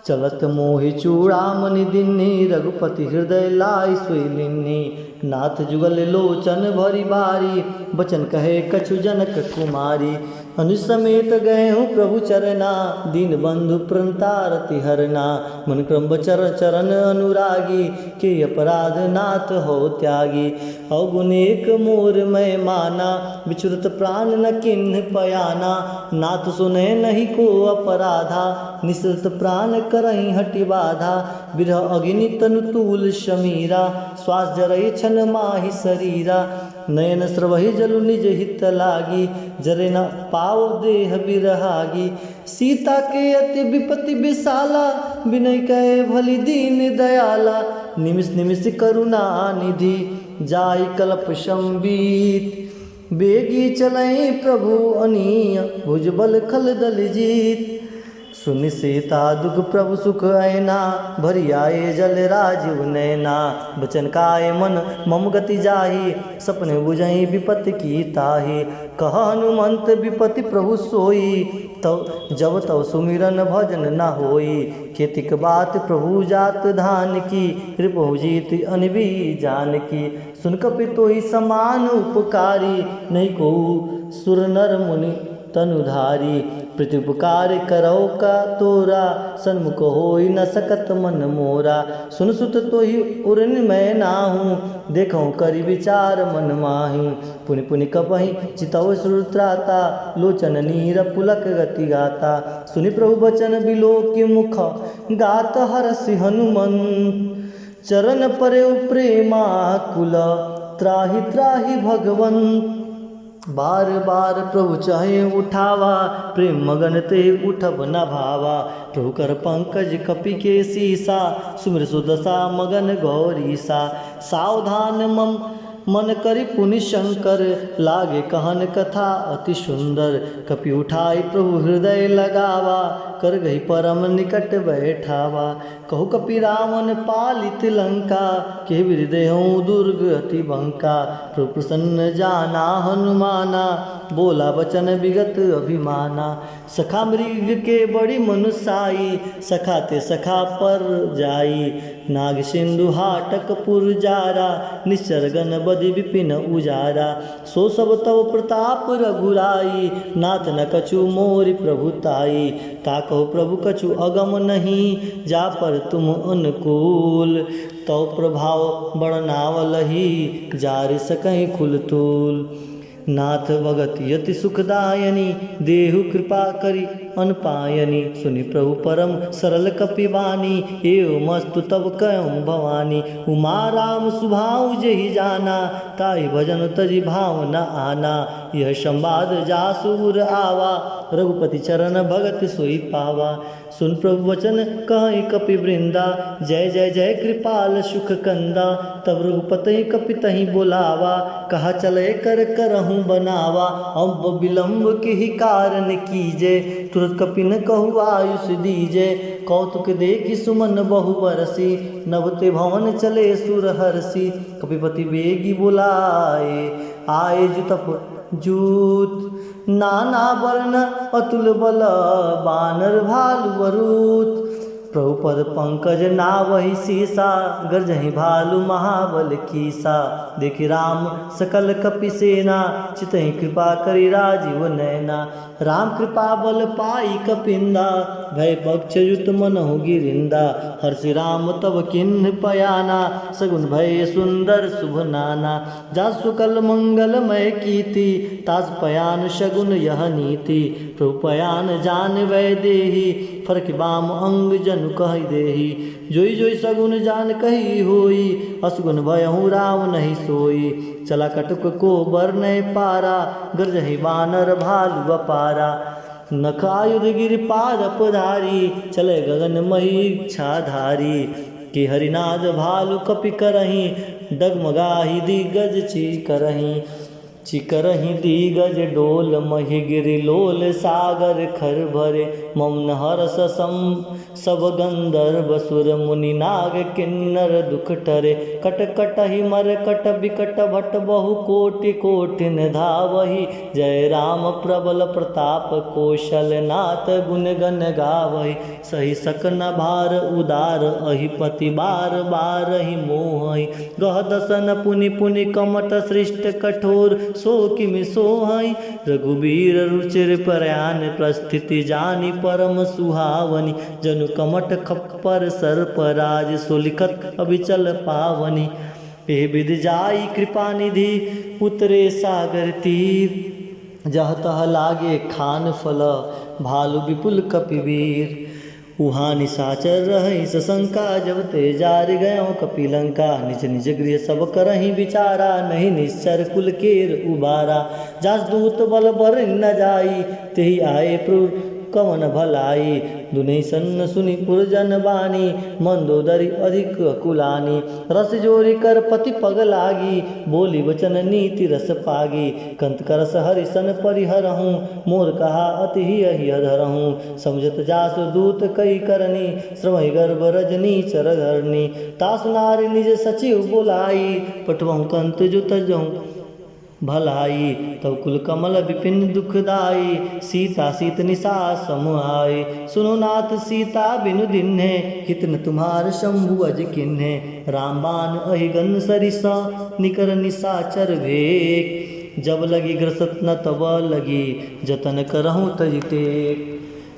चलत मोहि चूड़ामणि दिन्हि, रघुपति हृदय लाइ सोइ लिन्हि। नाथ जुगल लोचन भरि बारी, बचन कहे कछु जनक कुमारी। अनुज समेत गएहु प्रभु चरना, दीन बंधु प्रणता रति हरना। मन क्रम बचर चरण अनुरागी, के अपराध नाथ हो त्यागी। अवगुण एक मोर मैं माना, बिछुरत प्रान न किन्ह पयाना। नाथ सुने नहीं को अपराधा, निसरत प्रान करहि हटि बाधा। बिरह अग्नि तनु तूल समीरा, श्वास जरई छन माहि सरीरा। नयन स्रवहि जलु निज हित लागी, जरे न पाव देह बिरहागी। सीता के अति विपति विशाला, बिनय कहे भली दीन दयाला। निमिष निमिष करुणा निधि, जाहि कल्प संबीत। बेगी चलई प्रभु अनिय, भुजबल खल दल जीत। सुनि सीता दुख प्रभु सुख ऐना, भरि आए जल राजीव नैना। बचन काय मन मम गति जाहि, सपने बुझई विपति की ताहि। कह हनुमंत विपति प्रभु सोई, तव जब तव सुमिरन भजन न होई। खेतिक बात प्रभु जात धान की, रिपुहु जीत अनबी जानकी। सुन कपि तोहि समान उपकारी, नहीं को सुर नर मुनि तनुधारी। प्रीति उपकार करौ का तोरा, सन्मुख होई न सकत मन मोरा। सुन सुत तोहि उर निमय नाहु, देखौ करि विचार मन माहि। पुनि पुनि कपहि चितौ सुर त्राता, लोचन नीर पुलक गति गाता। सुनि प्रभु बचन बिलोकि मुख, गात हरषि हनुमंत। चरण परेउ प्रेमाकुल, त्राहि त्राहि भगवंत। बार बार प्रभु चहे उठावा, प्रेम मगन ते उठब न भावा। प्रभु कर पंकज कपि के सीसा, सुमिर सुदसा मगन गौरीसा। सावधान मम मन करि पुनि शंकर, लागे कहन कथा अति सुंदर। कपि उठाई प्रभु हृदय लगावा, कर गहि परम निकट बैठावा। कहु कपि रावण पालित लंका, केहि विधि देहउ दुर्ग अति बंका। प्रभु प्रसन्न जाना हनुमाना, बोला बचन विगत अभिमाना। सखा मृग के बड़ी मनुसाई, सखा ते सखा पर जाई। नाग सिंधु हाटक पुर जारा, निश्चर गण बधि विपिन उजारा। सो सब तव प्रताप रघुराई, नाथ न कछु मोरि प्रभु ताई। ताकहु प्रभु कछु अगम नहीं, जा पर तुम अनुकूल। तव प्रभाव बड़नावलही, जारि सकहीं खुल तूल। नाथ भगति अति सुखदायनी, देहु कृपा करि अनपायनी। सुनि प्रभु परम सरल कपिवानी, एवमस्तु तब कयौं भवानी। उमा राम सुभाउ जेहि जाना, ताहि भजन तजि भाव न आना। यह संवाद जासु उर आवा, रघुपति चरण भगति सोइ पावा। सुन प्रभु वचन कहइ कपि वृंदा, जय जय जय कृपाल सुख कंदा। तब रघुपति कपि तहि बोलावा, कहा चले कर करहु बनावा। अब विलंब केहि कारण कीजे, तुरत कपिन कहु आयुष दीजे। कौतुक देखि सुमन बहु बरसी, नभ ते भवन चले सुर हरसी। कपिपति बेगी बोलाए, आए जुतप जूत। नाना वर्ण अतुल बल, बानर भालु वरूत। प्रभु पद पंकज नावहि सीसा, गर्जहि भालु महाबल कीसा। देखि राम सकल कपि सेना, चितहि कृपा करि राजीव नैना। राम कृपा बल पाइ कपिंदा, भय पक्ष युत मनहु गिरिंदा। हर्षि राम तब किन्ह पयाना, सगुन भय सुंदर सुभ नाना। जासु सकल मंगलमय कीति, तासु पयान सगुन यह नीति। प्रभु पयान जान वैदेही, फरकि बाम अंग जनु कहि देही। जोइ जोइ सगुन जान कही होई, असगुन भयहु राम नहीं सोई। चला कटुक को बरनय पारा, गर्जहि बानर भालु अपारा। नख आयुध गिरि पादप धारी, चले गगन मही इच्छाधारी। कि हरिनाद भालु कपि करहीं, डगमगाहि दिग्गज चीकरहीं। चीकरहीं दिग्गज डोल, महि गिरि लोल सागर खर भरे। मम न हरष सम सब गंधर्व सुर मुनि नाग किन्नर दुख टरे। कट कटहि मरकट बिकट भट बहु कोटि कोटिन धावहि। जय राम प्रबल प्रताप कौशल नाथ गुन गन गावहि। सहि सकन भार उदार अहि पति बार बारहि मोहहि। गह दसन पुनि पुनि कमट सृष्ट कठोर सो किमि सोहइ। रघुबीर रुचिर प्रयान प्रस्थिति जानि परम सुहावनि। जनु कमट खप्पर सर्प राज सो लिखत अविचल पावनि। एह बिधि जाई कृपा निधि उतरे सागर तीर। जह तह लागे खान फल भालु विपुल कपिवीर। उहाँ निसाचर रहइ ससंका जब ते जारि गयो कपिलंका। निज निज गृह सब करहि विचारा नहीं निश्चर कुल केर उबारा। जास दूत बल बरन न जाई तेहि आए प्रभु कवन भलाई। दुनहि सन्न सुनि पुरजन बानी मंदोदरी अधिक अकुलानी। रस जोरि कर पति पग लागी बोली वचन नीति रस पागी। कंत करस हरिसन परिहरहूँ मोर कहा अति हिय हिय धरहूँ। समझत जासु दूत कई करनी श्रमहि गर्भ रजनी चर धरनी। तासु नारि निज सचिव बोलाई पठवहु कंत जो तजहु भलाई। तब कुल कमल विपिन दुखदाई सीता सीत निसा समुहाई। सुनो नाथ सीता बिनु दिन्हे हित न तुम्हार शंभु अज किन्हे। रामबान अहि गन सरिसा निकर निसाचर भेक। जब लगी ग्रसत न तब लगी जतन करहु तजि टेक।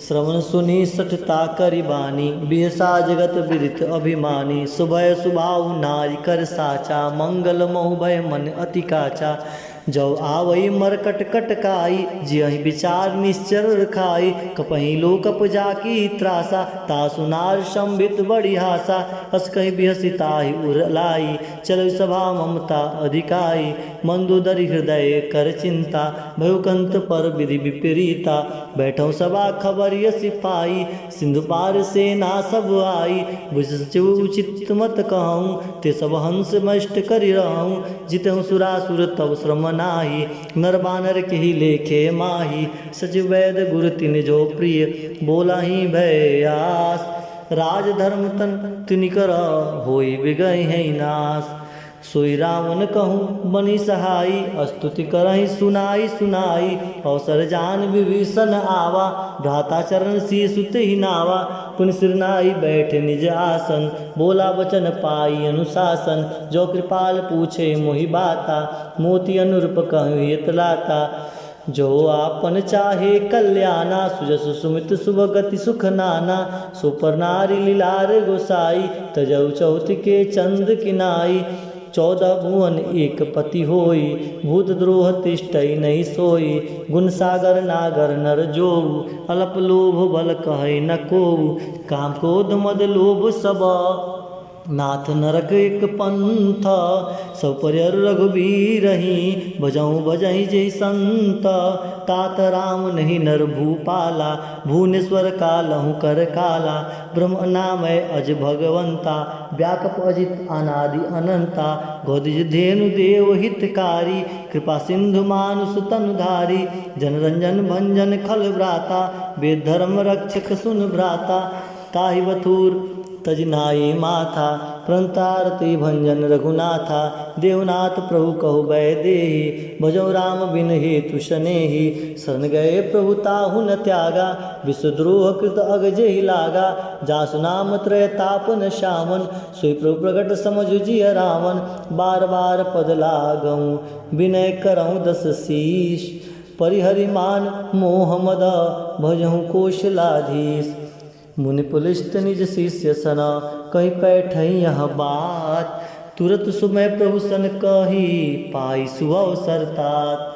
श्रवण सुनि सठता करि बानी बिहसा जगत विदित अभिमानी। सुभय सुभाव नारि कर साचा मंगल महु भय मन अति काचा। जौ आवइ मरकट कटकाई जियहि विचार निश्चर रखाई। कपहि लोकप जाकी त्रासा तासु नार संभित बड़ी हासा। अस कहि बिहसि ताहि उर लाई चलउ सभा ममता अधिकाई। मंदोदरी हृदय कर चिंता भयउ कंत पर विधि विपरीता। बैठउ सभा खबर यसि पाई सिंधु पार सेना सब आई। बुझ सचिव उचित मत कहउँ ते सब हंस मष्ट करि रहउँ। जितहु सुरासुर तब श्रम नाही नर बानर केहि लेखे माही। सचिव वैद गुर तिन जो प्रिय बोलहिं भय आस। राज धर्म तन तिनकर होइ बिगहिं नास। सोई रावण कहूँ बनि सहाई अस्तुति करहिं सुनाई सुनाई। अवसर जान विभीषण आवा भ्राता चरण शीश तेहि नावा। पुनि सिर नाई बैठे निज आसन बोला वचन पाई अनुशासन। जो कृपाल पूछे मोहि बाता मोती अनुरूप कहूँ हित लाता। जो आपन चाहे कल्याना सुजस सुमित सुभ गति सुख नाना। सो पर नारि लिलार गोसाई तजउ चउथि के चंद किनाई। चौदह भुवन एक पति होई भूत द्रोह तिष्ठइ नहीं सोई। गुन सागर नागर नर जोऊ अलप लोभ बल कहइ न कोऊ। काम क्रोध मद लोभ सब नाथ नरक एक पंथ। सब पर अरु रघुबीरहिं भजउँ भजहिं जेहि संत। तात राम नहीं नर भूपाला भुवनेश्वर कालहु कर काला। ब्रह्म अनामय अज भगवंता व्यापक अजित अनादि अनंता। गौदिज धेनु देव हितकारी कृपा सिंधु मानुष तनुधारी। जनरंजन भंजन खल भ्राता वेद धर्म रक्षक सुन भ्राता। ताहि बथुर तजि नाई माथा, प्रणतारती भंजन रघुनाथा। देवनाथ प्रभु कहु वैदेही, भजौ राम बिन हेतु सनेही। शरण गए प्रभु ताहु न त्यागा, विश्वद्रोह कृत अग जेहि लागा। जासु नाम त्रय तापन सावन, सोई प्रभु प्रगट समझु जिय रावन। बार बार पद लागहु, विनय करहु दस शीश। परिहरि मान मोह मद, भजहु कोशलाधीश। मुनि पुलस्त निज शिष्य सन, कहि पैठई यह बात। तुरत सुमय प्रभु सन कहि, पाई सुअवसर तात।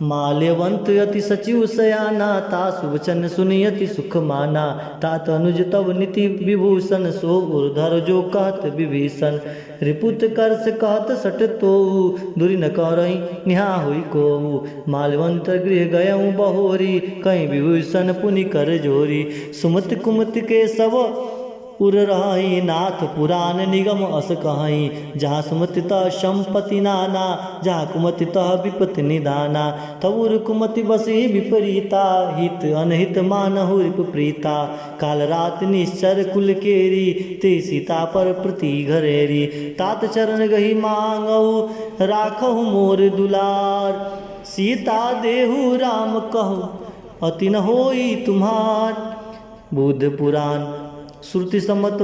माल्यवंत अति सचिव सयाना, तासु वचन सुनि अति सुख माना। तात अनुज तव नीति विभूषण, सो उर धर जो कहत विभीषण। रिपुत कर्ष कहत सठ तोऊ, दूरि न करहीं निहा हुइ कोऊ। माल्यवंत गृह गयउँ बहोरी, कहीं विभूषण पुनि कर जोरी। सुमति कुमति के सब उर रहहीं, नाथ पुरान निगम अस कहहीं। जहाँ सुमति तह संपति नाना, जहाँ कुमति तह विपति निदाना। तब उर कुमति बसी विपरीता, हित अनहित मानहु रिपु प्रीता। काल रात निश्चर कुल केरी, ते सीता पर प्रीति घरेरी। तात चरण गहि मांगउ राखहु मोर दुलार। सीता देहु राम कहु अति न होई तुम्हार। बुद्ध पुराण। श्रुति सम्मत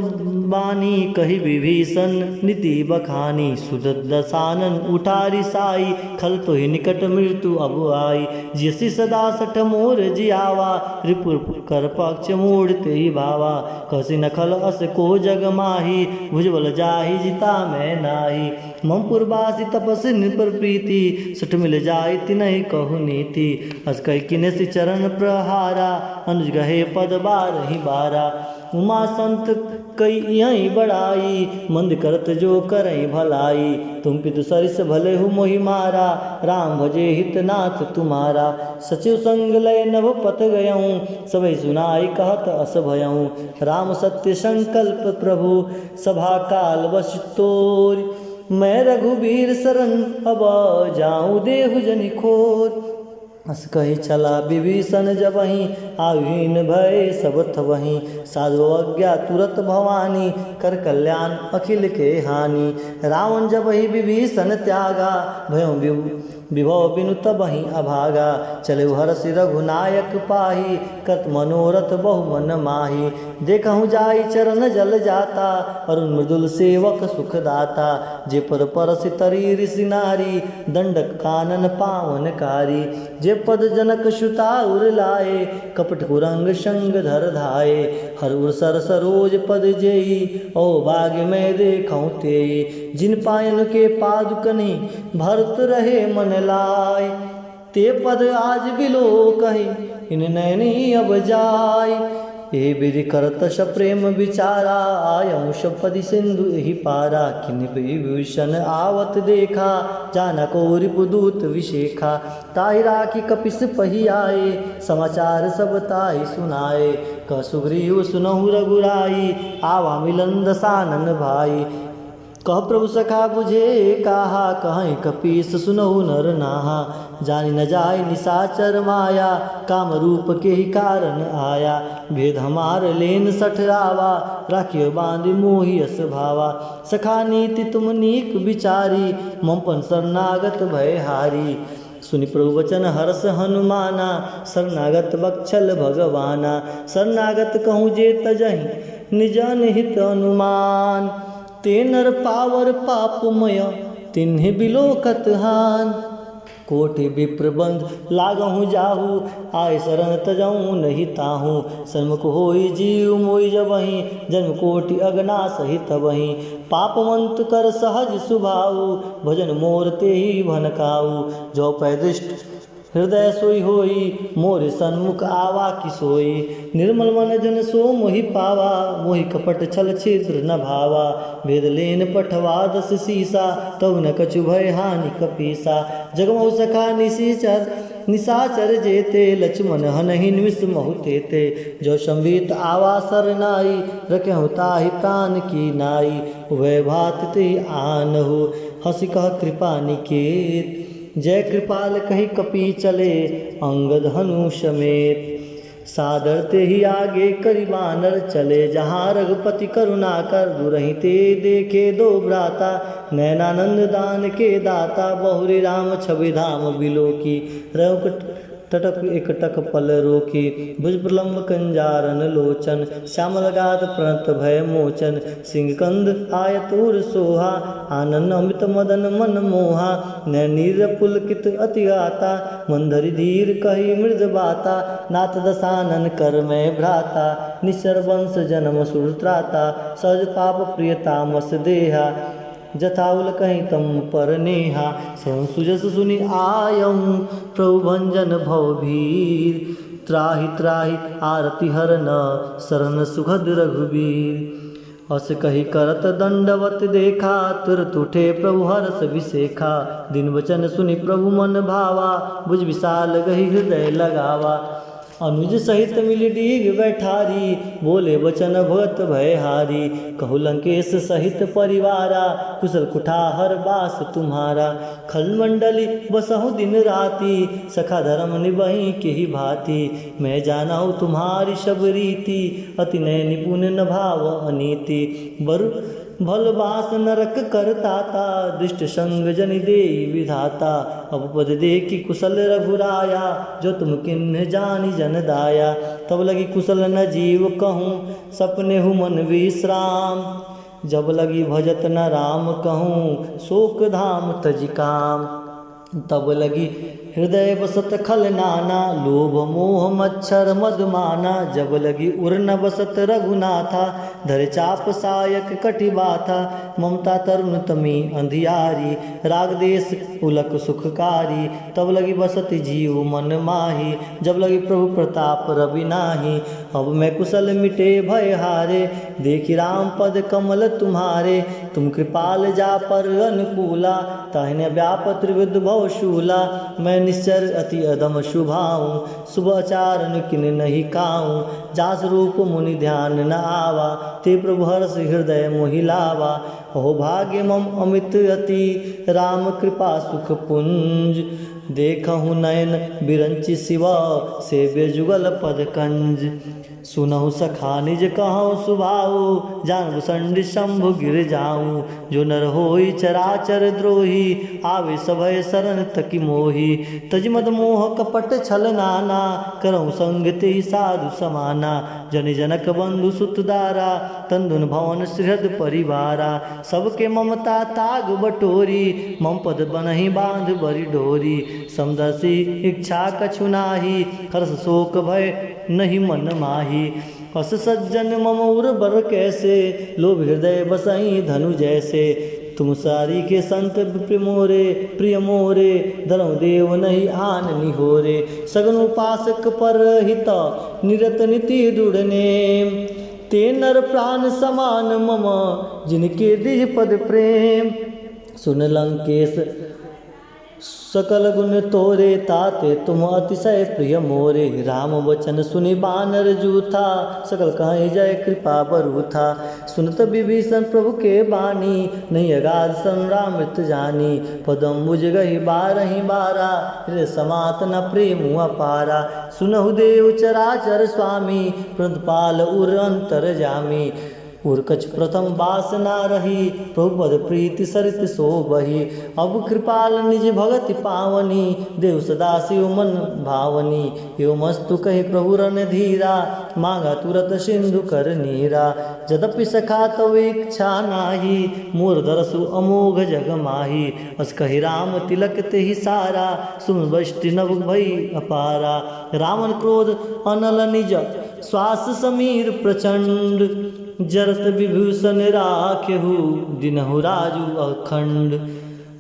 बानी कहि विभीषण नीति बखानी। सुदसानन उठारी साई, खल तोहि निकट मृत्यु अब आई। जसि सदा सठ मोर जियावा, रिपु कर पक्ष मोर तेहि भावा। कहसि नखल अस को जग माही, भुजबल जाहि जिता मैं नाही। मम पुरवासी तपस्वी नृप प्रीति, सठ मिल जाई तिनहि कहु नीति। अस कहि किन्हेसि चरण प्रहारा, अनुज गहे पद बारहि बारा। उमा संत कई इहइ बड़ाई, मंद करत जो करइ भलाई। तुम पितु सरिस भलेहु मोहि मारा, राम भजे हित नाथ तुम्हारा। सचिव संग लय नभ पथ गयउँ, सबहि सुनाई कहत अस भयउँ। राम सत्य संकल्प प्रभु सभा काल वश तोरि, मैं रघुबीर सरन अब जाउँ देहु जनि खोरि। अस कहि चला विभीषण जबहिं, आयुहीन भए सब तबहिं। साधु आज्ञा तुरत भवानी, कर कल्याण अखिल के हानि। रावण जबहिं विभीषण त्यागा, भयउँ विभु विभव बिनु तबहिं अभागा। चलेउ हरषि रघुनायक पाही, करत मनोरथ बहु मन माही। देखहु जाइ चरण जल जाता, अरुण मृदुल सेवक सुखदाता। जे पद परसि तरी ऋषि नारी, दंडक कानन पावन कारी। जे पद जनक सुता उर लाए, कपट कुरंग संग धर धाए। हर उर सरस रोज पद जेई, अहो भाग्य मैं देखउँ तेई। जिन पायन के पादुकन्हि भरत रहे मन लाय। ते पद आज बिलोकहि इननैनी अब जाय। ए विधि करत सप्रेम विचारा, आयउँ सपदि सिंधु एहि पारा। किन्हि विभीषण आवत देखा, जान को रिपुदूत विशेखा। ताहि राखि कपिस पहि आए, समाचार सब ताहि सुनाए। कह सुग्रीव सुनहु रघुराई, आवा मिलन दसानन भाई। कह प्रभु सखा बुझे काहा, कहइँ कपीस सुनहु नर नाहा। जानि न जाइ निसाचर माया, काम रूप केहि कारन आया। भेद हमार लेन सठ रावा, राखियो बाँधि मोहि अस भावा। सखा नीति तुम नीक बिचारी, मम पन सरनागत भय हारी। सुनि प्रभु वचन हरष हनुमाना, सरनागत बक्छल भगवाना। सरनागत कहूँ जे तजहिं निजन हित अनुमान। ते नर पावर पापमय तिन्हि बिलोकत हान। कोटि विप्र बंद लागहु जाहु, आए सरन तजउँ नहि ताहु। सन्मुख होइ जीव मोइ जबहिं, जन्म कोटि अगना सहित तबहिं। पापवंत कर सहज सुभाउ, भजन मोर तेहि भनकाउ। जो पै दृष्ट हृदय सोइ होइ, मोर सन्मुख आवा कि सोइ। निर्मल मन जन सो मोहि पावा, मोहि कपट छल छिद्र न भावा। भेद लेन पठवा दस सीसा, तउ न कछु भय हानि कपीसा। जगमउ सखा निसीचर निसाचर जेते, लक्ष्मण हनहिं निमिष महु तेते। जो संवीत आवा सरनाई, रखेहु ताहि प्रान की नाई। उभय भात तेहि आनहु, हँसि कह कृपा निकेत। जय कृपाल कहि कपि चले, अंगद हनु समेत। सादर तेहि आगे करि बानर, चले जहाँ रघुपति करुणाकर। दूरहिं ते देखे दो भ्राता, नैनानंद दान के दाता। बहुरि राम छवि धाम बिलोकी, रघुकुट टटक एकटक पल रोकी। भुज प्रलंब कंजारन लोचन, श्यामल गात्र प्रणत भय मोचन। सिंह कंद आयत उर सोहा, आनन अमित मदन मन मोहा। नैन नीर पुलकित अति गाता, मन धरि धीर कहि मृद बाता। नाथ दसानन कर मैं भ्राता, निश्चर वंश जनम सुर त्राता। सहज पाप प्रिय तामस देहा, जथा उलकहिं तम पर नेहा। सहु सुजस सुनि आयउँ प्रभु भंजन भव भीर। त्राहि त्राहि आरति हरन सरन सुखद रघुबीर। अस कहि करत दंडवत देखा, तुरत उठे प्रभु हरष बिसेखा। दीन बचन सुनि प्रभु मन भावा, भुज बिसाल गहि हृदय लगावा। अनुज सहित मिलि डीग बैठारी, बोले बचन भगत भयहारी। कहु लंकेश सहित परिवारा, कुसल कुठार बास तुम्हारा। खल मंडली बसहु दिन राति, सखा धरम निबहिं केहि भाँति। मैं जानहु तुम्हारी सब रीति, अति नय निपुन न भाव अनीति। बरु भल बास नरक कर ताता, दुष्ट संग जनि देई विधाता। अब पद देखि कुसल रघुराया, जो तुम कीन्ह जानि जन दाया। तब लगि कुसल न जीव कहूँ, सपनेहु मन विश्राम। जब लगि भजत न राम कहूँ, शोक धाम तजि काम। तब लगि हृदय बसत खल नाना, लोभ मोह मच्छर मद माना। जब लगि उर न बसत रघुनाथा, धरे चाप सायक कटि बाथा। ममता तरुन तमी अंधियारी, राग देश उलक सुखकारी। तब लगि बसत जीव मन माही, जब लगि प्रभु प्रताप रवि नाही। अब मैं कुसल मिटे भय हारे, देखि राम पद कमल तुम्हारे। तुम कृपाल जा पर अनुकूला, ताहि न व्याप त्रिविध भव शूला। मैं निश्चर अति अधम सुभाऊँ, शुभ आचारन किन नहीं काऊँ। जास रूप मुनि ध्यान न आवा, ते प्रभु हरष हृदय मोहि लावा। अहो भाग्य मम अमित अति, राम कृपा सुख पुंज। देखहु नयन बिरंचि शिव, सेव्य जुगल पद कंज। सुनहु सखा निज कहउँ सुभाऊ, जान भुसंड शंभु गिर जाऊँ। जो नर होई चराचर द्रोही, आवे सभय सरन तकि मोही। तजि मद मोह कपट छल नाना, करहु संग तेहि साधु समाना। जनि जनक बंधु सुत दारा, तन धन भवन सृहद परिवारा। सबके ममता ताग बटोरी, मम पद बनहि बाँध बरि डोरी। समदर्शी इच्छा कछु नाही, हरष शोक भय नहीं मन माही। अस सज्जन मम उर बर कैसे, लोभ हृदय बसहि धनु जैसे। तुम सारिके संत विप्र मोरे, प्रिय मोरे, धरहु देव नहीं आन निहोरे। सगुन उपासक पर हित निरत नीति दृढ़ नेम। ते नर प्रान समान मम, जिनके द्विज पद प्रेम। सुन लंकेश सकल गुन तोरे, ताते तुम अतिशय प्रिय मोरे। राम वचन सुनि बानर जूथा, सकल कहइ जय कृपा बरूथा। सुनत विभीषण प्रभु के बानी, नहीं अगाध संग्राम मृत जानी। पद अम्बुज गहि बारहि बारा, हृदय समात न प्रेम अपारा। सुनहु देव चराचर स्वामी, प्रणत पाल उर अंतरजामी। उर कछ प्रथम बास ना रही, प्रभु पद प्रीति सरित सो बही। अब कृपाल निज भगति पावनी, देव सदा शिव मन भावनी। एवमस्तु कहि प्रभु रणधीरा, माँगा तुरत सिंधु कर नीरा। जदपि सखा तव इच्छा नाही, मोर दरसु अमोघ जग माही। अस कहि राम तिलक तेहि सारा, सुन वृष्टि नभ भई अपारा। रावण क्रोध अनल निज, श्वास समीर प्रचंड। जरत विभीषण राखेहु, दिनहु राजु अखंड।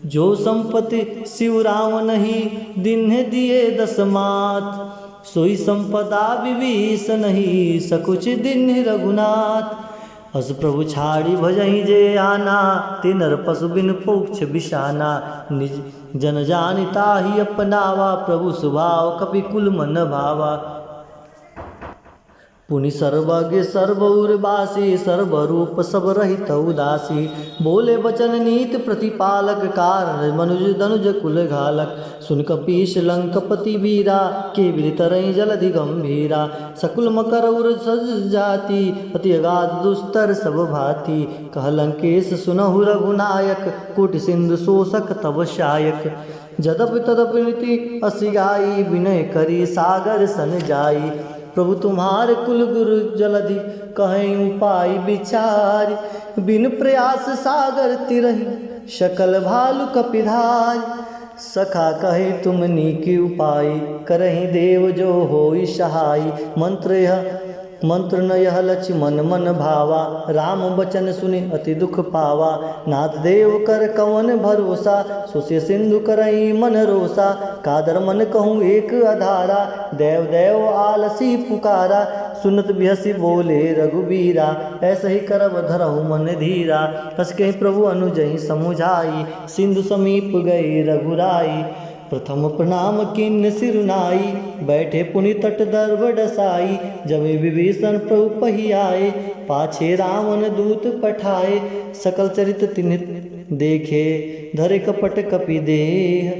जो संपत्ति शिव रावनहि, दिन्ह दिए दस मात। सोई संपदा विभीषनहि, सकुच दिन्ह रघुनाथ। अस प्रभु छाड़ि भजहि जे आना, ते नर पशु बिन पोक्ष बिसाना। निज जन जानि ताहि अपनावा, प्रभु सुभाव कपि कुल मन भावा। पुनि सर्वज्ञ सर्व उर्वासी, सर्व रूप सब रहित उदासी। बोले वचन नीत प्रतिपालक, कारण मनुज दनुज कुल घालक। सुन कपीश लंकपति वीरा, के विधि तरई जलधि गंभीरा। सकुल मकर उर सज जाति, अति अगाध दुस्तर सब भांति। कह लंकेश सुनहु रघुनायक, कोटि सिंधु शोषक तव शायक। जदप तदप नीति असि गाई, विनय करी सागर सन जाई। प्रभु तुम्हार कुल गुरु जलधि, कहै उपाय विचार। बिन प्रयास सागर तिरहि, सकल भालु कपिधार। सखा कहे तुम नीक उपाय, करहि देव जो होई सहाय। मंत्र यह, मंत्र न यह लक्ष्मण मन भावा, राम वचन सुनि अति दुख पावा। नाथ देव कर कवन भरोसा, सोसे सिंधु करई मन रोसा। कादर मन कहूँ एक अधारा, देव देव आलसी पुकारा। सुनत बिहसी बोले रघुबीरा, ऐसहि करब धरहु मन धीरा। अस कहि प्रभु अनुजहि समुझाई, सिंधु समीप गए रघुराई। प्रथम प्रणाम किन्न सिरुनाई, बैठे पुनि तट दर्भ डसाई। जब विभीषण प्रभु पहि आए, पाछे रावण दूत पठाए। सकल चरित तिन्ह देखे, धरे कपट कपि देह।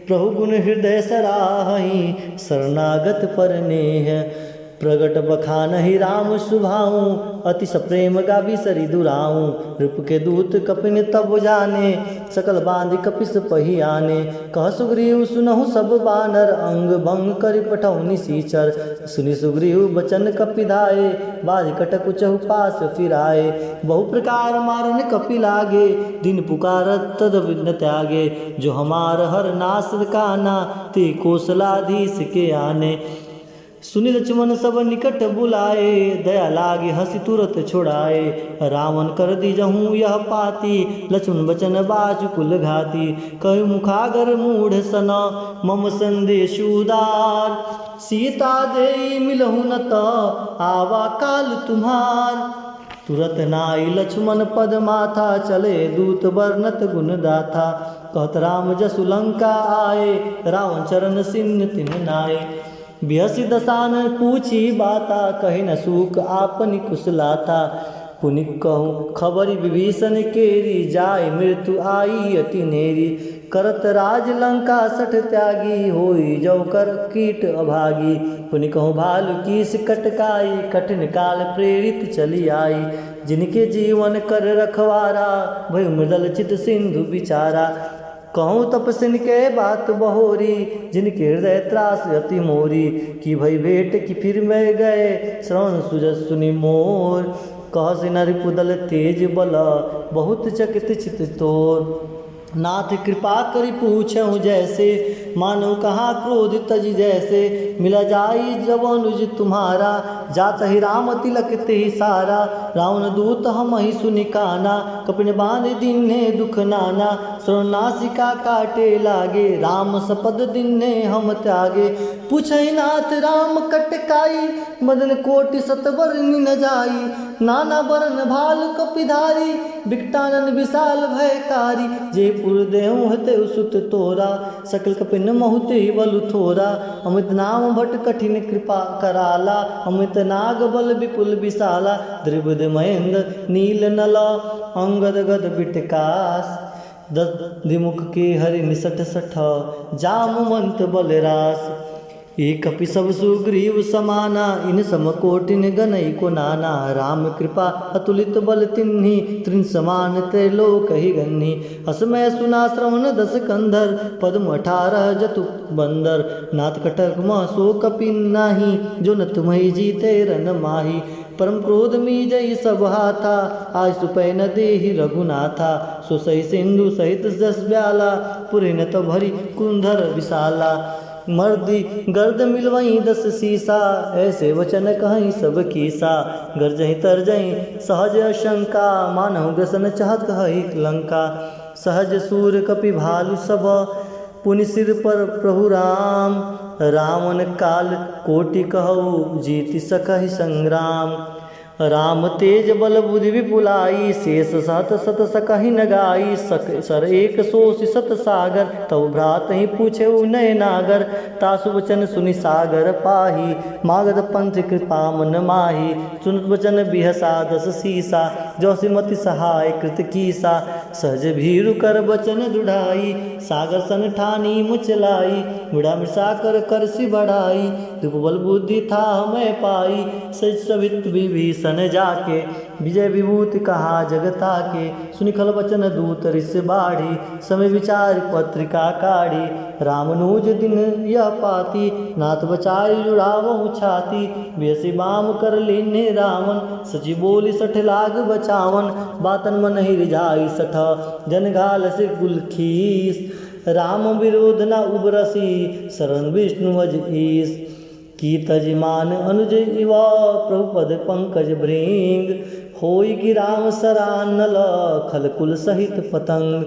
प्रभु गुण हृदय सराहहि, शरणागत पर नेह। प्रगट बखानहि राम सुभाऊ, अति सप्रेम गाबि सरि दुराऊ। रिपु के दूत कपिन तब जाने, सकल बाँधि कपिस पहि आने। कह सुग्रीव सुनहु सब बानर, अंग भंग करि पठौनी सीचर। सुनि सुग्रीव बचन कपि धाए, बाँधि कटक उचहु पास फिराए। बहु प्रकार मारन कपि लागे, दीन पुकारत तदपि न त्यागे। जो हमार हर नास काना, ते कोसलाधीस के आने। सुनि लक्ष्मण सब निकट बुलाए, दया लागि हँसि तुरत छुड़ाए। रावण कर दीजहु यह पाती, लक्ष्मण बचन बाजु कुल घाती। कहि मुखागर मूढ़ सन मम संदेश उदार। सीता देई मिलहु न त आवा काल तुम्हार। तुरत नाई लक्ष्मण पद माथा, चले दूत बरनत गुण गाथा। कहत राम जसु लंका आए, रावण चरण सिन तिन्ह नाए। बिहसि दसान पूछी बाता, कहिन सूक आपनि कुशलाता। पुनि कहु खबरि विभीषन केरी, जाय मृत्यु आई अति नेरी। करत राज लंका सठ त्यागी, होई जौ कर कीट अभागी। पुनि कहु भालु कीस कटकाई, कठिन काल प्रेरित चली आई। जिनके जीवन कर रखवारा, भयु मृदल चित सिंधु बिचारा। कहूँ तपसिन के बात बहोरी, जिनके हृदय त्रास अति मोरी। कि भई भेंट कि फिर मैं गए, श्रवण सुजस सुनि मोर। कहसि नरिपुदल तेज बल, बहुत चकित चित तोर। नाथ कृपा करि पूछहु जैसे, मानव कहा क्रोध तजि जैसे। मिला जाई जब अनुज तुम्हारा, जातहि राम तिलक तेहि सारा। रावण दूत हमहि सुनि काना, कपिन बाँधि दीन्हे दुख नाना। श्रवण नासिका काटे लागे, राम सपद दीन्हे हम त्यागे। पूछहि नाथ राम कटकाई, मदन कोटि सत बरनि न जाई। नाना बरन भाल कपिधारी, बिकटानन विशाल भयकारी। जे पुर देहु हते सुत तोरा, सकल कपिन महु तेहि बल थोरा। अमित नाम भट कठिन कृपा कराला, अमित नाग बल विपुल विशाला। द्रिविद महेंद्र नील नल अंगद गद बिटकास। दस दिमुख के हरि निसठ सठ, जामवंत बलरास। ए कपि सब सुग्रीव समाना, इन सम कोटिन गनई को नाना। राम कृपा अतुलित बल तिन्ही, तृण समान त्रैलोकहि गन्ही। अस मै सुना श्रवण दस कंधर, पद्म अठारह जतु बंदर। नाथ कटक मह सो कपि नाही, जो न तुम्हई जीते रन माही। परम क्रोध मीजई सब हाथा, आय सुपै न देहि रघुनाथा। सो सही सिंधु सहित जस ब्याला, पुरहिन तब हरि कुंधर विशाला। मर्दि गर्द मिलवई दस सीसा, ऐसे वचन कहई सब कीसा। गरजई तरजई सहज अशंका, मानहु ग्रसन चहत हई लंका। सहज सूर कपि भालु सब, पुनि सिर पर प्रभु राम। रावण काल कोटि कहउ, जीति सकहि संग्राम। राम तेज बल बुद्धि विपुलाई, शेष सहत सत सकहि न गाई। सक-, सर एक सोषि सत सागर, तब भ्रातहि पूछे उनय नागर। तासु वचन सुनि सागर पाही, मागध पंथ कृपा मन माही। सुनत वचन बिहसा दस सीसा, जौसि मति सहाय कृत कीसा। सहज भीरु कर वचन दुढ़ाई, सागर सन ठानी मुचलाई। मुड़ा मृषा कर करसि बढ़ाई, रूप बल बुद्धि थाह मय पाई। सहित सहित विभीषण जाके, विजय विभूति कहा जग ताके। सुनि खल वचन दूत रिस बाढ़ी, समय विचारि पत्रिका काढ़ी। राम अनुज दिन यह पाती, नाथ बचारि जुड़ावहु छाती। बिहसि बाम कर लीन्हे रावण, सचि बोलि सठ लाग बचावन। बातन मनहि रिझाइ सठ जन घालसि कुल खीस। राम विरोध न उबरसि, शरण विष्णु अज ईस। की तजि मान अनुज इव, प्रभु पद पंकज भृंग। होई कि राम सरानल, खल कुल सहित पतंग।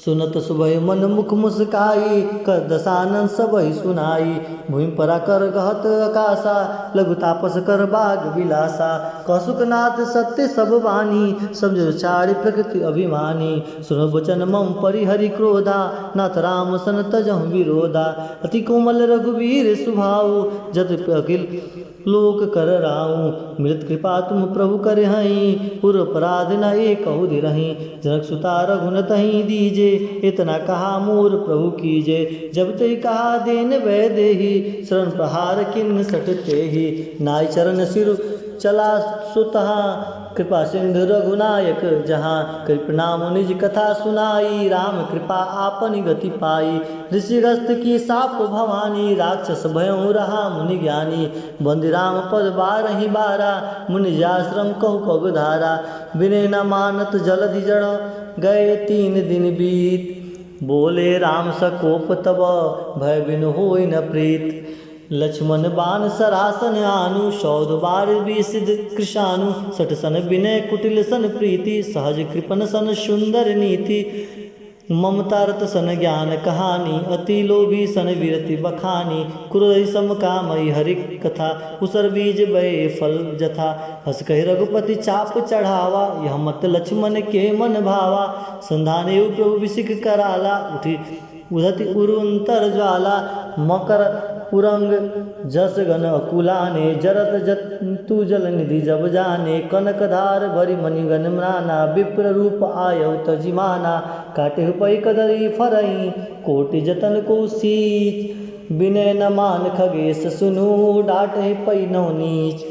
सुनत सुभय मन मुख मुस्काई, कर दसानन सबहि सुनाई। भूमि परा कर गहत अकासा, लघु तापस कर बाग विलासा। कह सुखनाथ सत्य सब बानी, समझ छाड़ि प्रकृति अभिमानी। सुन वचन मम परिहरि क्रोधा, नाथ राम सन तजहु विरोधा। अति कोमल रघुवीर सुभाऊ, जत अखिल लोक कर राऊ। मिलत कृपा तुम प्रभु करे हई, उर अपराध न एकहु धीरही। जनक सुता रघुनतहि दीजे, इतना कहा मोर प्रभु कीजे। जब ते कहा देन वैदेही, शरण प्रहार किन्न सठ तेही। नाई चरण सिर चला सुतहा, कृपा सिंधु रघुनायक जहाँ। कृप नाम निज कथा सुनाई, राम कृपा आपनि गति पाई। ऋषिग्रस्त की साप भवानी, राक्षस भयउ रहा मुनि ज्ञानी। बंदी राम पद बारहि बारा, मुनि जाश्रम कहु पग धारा। विनय न मानत जलधि जड़, गए तीन दिन बीत। बोले राम सकोप तब, भय बिनु होई न प्रीत। लक्ष्मण बाण सरासन आनु, सौध बार विसिद कृशानु। सठ सन विनय कुटिल सन प्रीति, सहज कृपन सन सुंदर नीति। ममता रत सन ज्ञान कहानी, अति लोभी सन विरति बखानी। क्रोध सम कामई हरि कथा, उसर बीज बय फल जथा। हस कहि रघुपति चाप चढ़ावा, यह मत लक्ष्मण के मन भावा। संधान एव प्रभु विसिक कराला, उठि उधति उरु अंतर ज्वाला। मकर उरंग जस गन अकुलाने, जरत जंतु जल निधि जब जाने। कनक धार भरि मणिगन नाना, विप्र रूप आयउ तजि माना। काटेहु पइ कदरी फरइ, कोटि जतन को सीच। विनय न मान खगेस सुनु, डाटहि पइ नव नीच।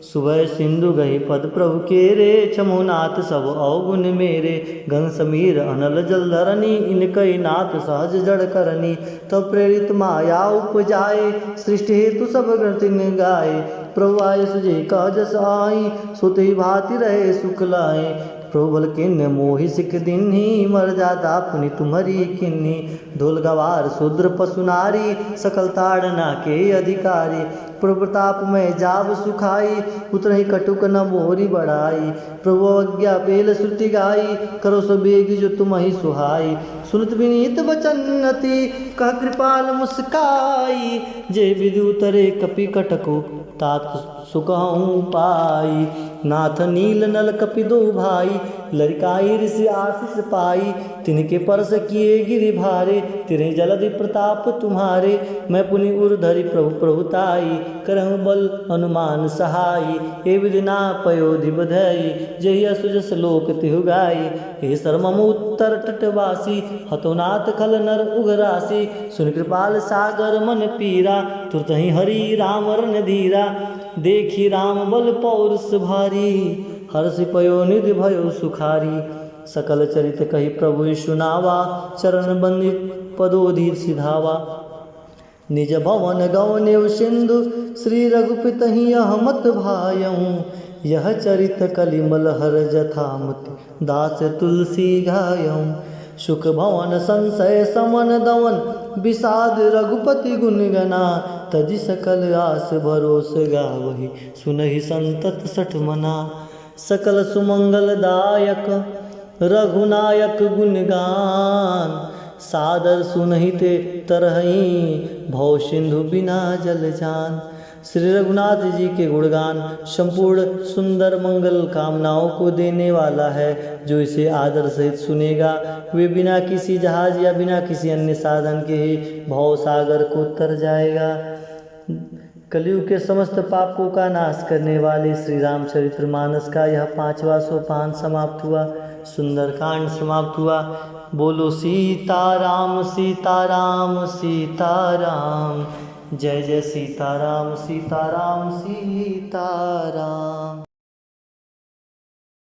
सुभय सिंधु गहि पद प्रभु केरे, क्षमहु नाथ सब अवगुन मेरे। गंग समीर अनल जल धरनी, इनकइ नाथ सहज जड़ करनी। तब प्रेरित माया उपजाए, सृष्टि हेतु सब ग्रंथिन गाए। प्रभु आए सुजे कह जस आई, सुत ही भांति रहे सुख लाए। प्रभु बल किन्न मोहि सिख दिन्ही, मरजादा पुनि तुम्हरी किन्ही। धोल गवार शूद्र पशु नारी, सकल ताड़ना के अधिकारी। प्रभु प्रताप मय जाब सुखाई, उतरहि कटुक न मोरी बढ़ाई। प्रभु अवज्ञा बेल श्रुति गाई, करो सो बेग जो तुम्हहि सुहाई। सुनत विनीत वचन अति, कह कृपाल मुस्काई। जे विधि उतरे कपि कटकु, तात सुखहु पाई। नाथ नील नल कपि दो भाई, लरिकाई ऋषि आशीष पाई। तिनके परस किए गिरि भारे, तिनहि जलधि प्रताप तुम्हारे। मैं पुनि उर धरि प्रभु प्रभुताई, करहु बल अनुमान सहाई। ए विधि ना पयो धिप धई, जेहि असुजस लोक तिहु गाई। हे सर मम उत्तर तटवासी, हतो नाथ खल नर उघरासी। सुनि कृपाल सागर मन पीरा, तुरतहि हरि राम रणधीरा। देखि राम बल पौरुष भारी, हरषि पयो निधि भयो सुखारी। सकल चरित कहि प्रभु सुनावा, चरण बंदित पदोधि सिधावा। निज भवन गवनेउ सिंधु, श्री रघुपति यह मत भायउ। यह चरित कलि मल हर जथा मति, दास तुलसी घायउ। सुख भवन संसय समन दवन, विषाद रघुपति गुन गना। तजि सकल आस भरोस गावहि, सुनहि संतत सठ मना। सकल सुमंगल दायक रघुनायक गुन गान, सादर सुनहिते तरहइ भव सिंधु बिना जल जान। श्री रघुनाथ जी के गुणगान संपूर्ण सुंदर मंगल कामनाओं को देने वाला है। जो इसे आदर सहित सुनेगा, वे बिना किसी जहाज या बिना किसी अन्य साधन के ही भव सागर को तर जाएगा। कलयुग के समस्त पापों का नाश करने वाले श्री रामचरित्र मानस का यह पांचवा सोपान समाप्त हुआ, सुंदरकांड समाप्त हुआ। बोलो सीताराम, सीताराम, सीताराम। जय जय सीताराम, सीताराम, सीताराम।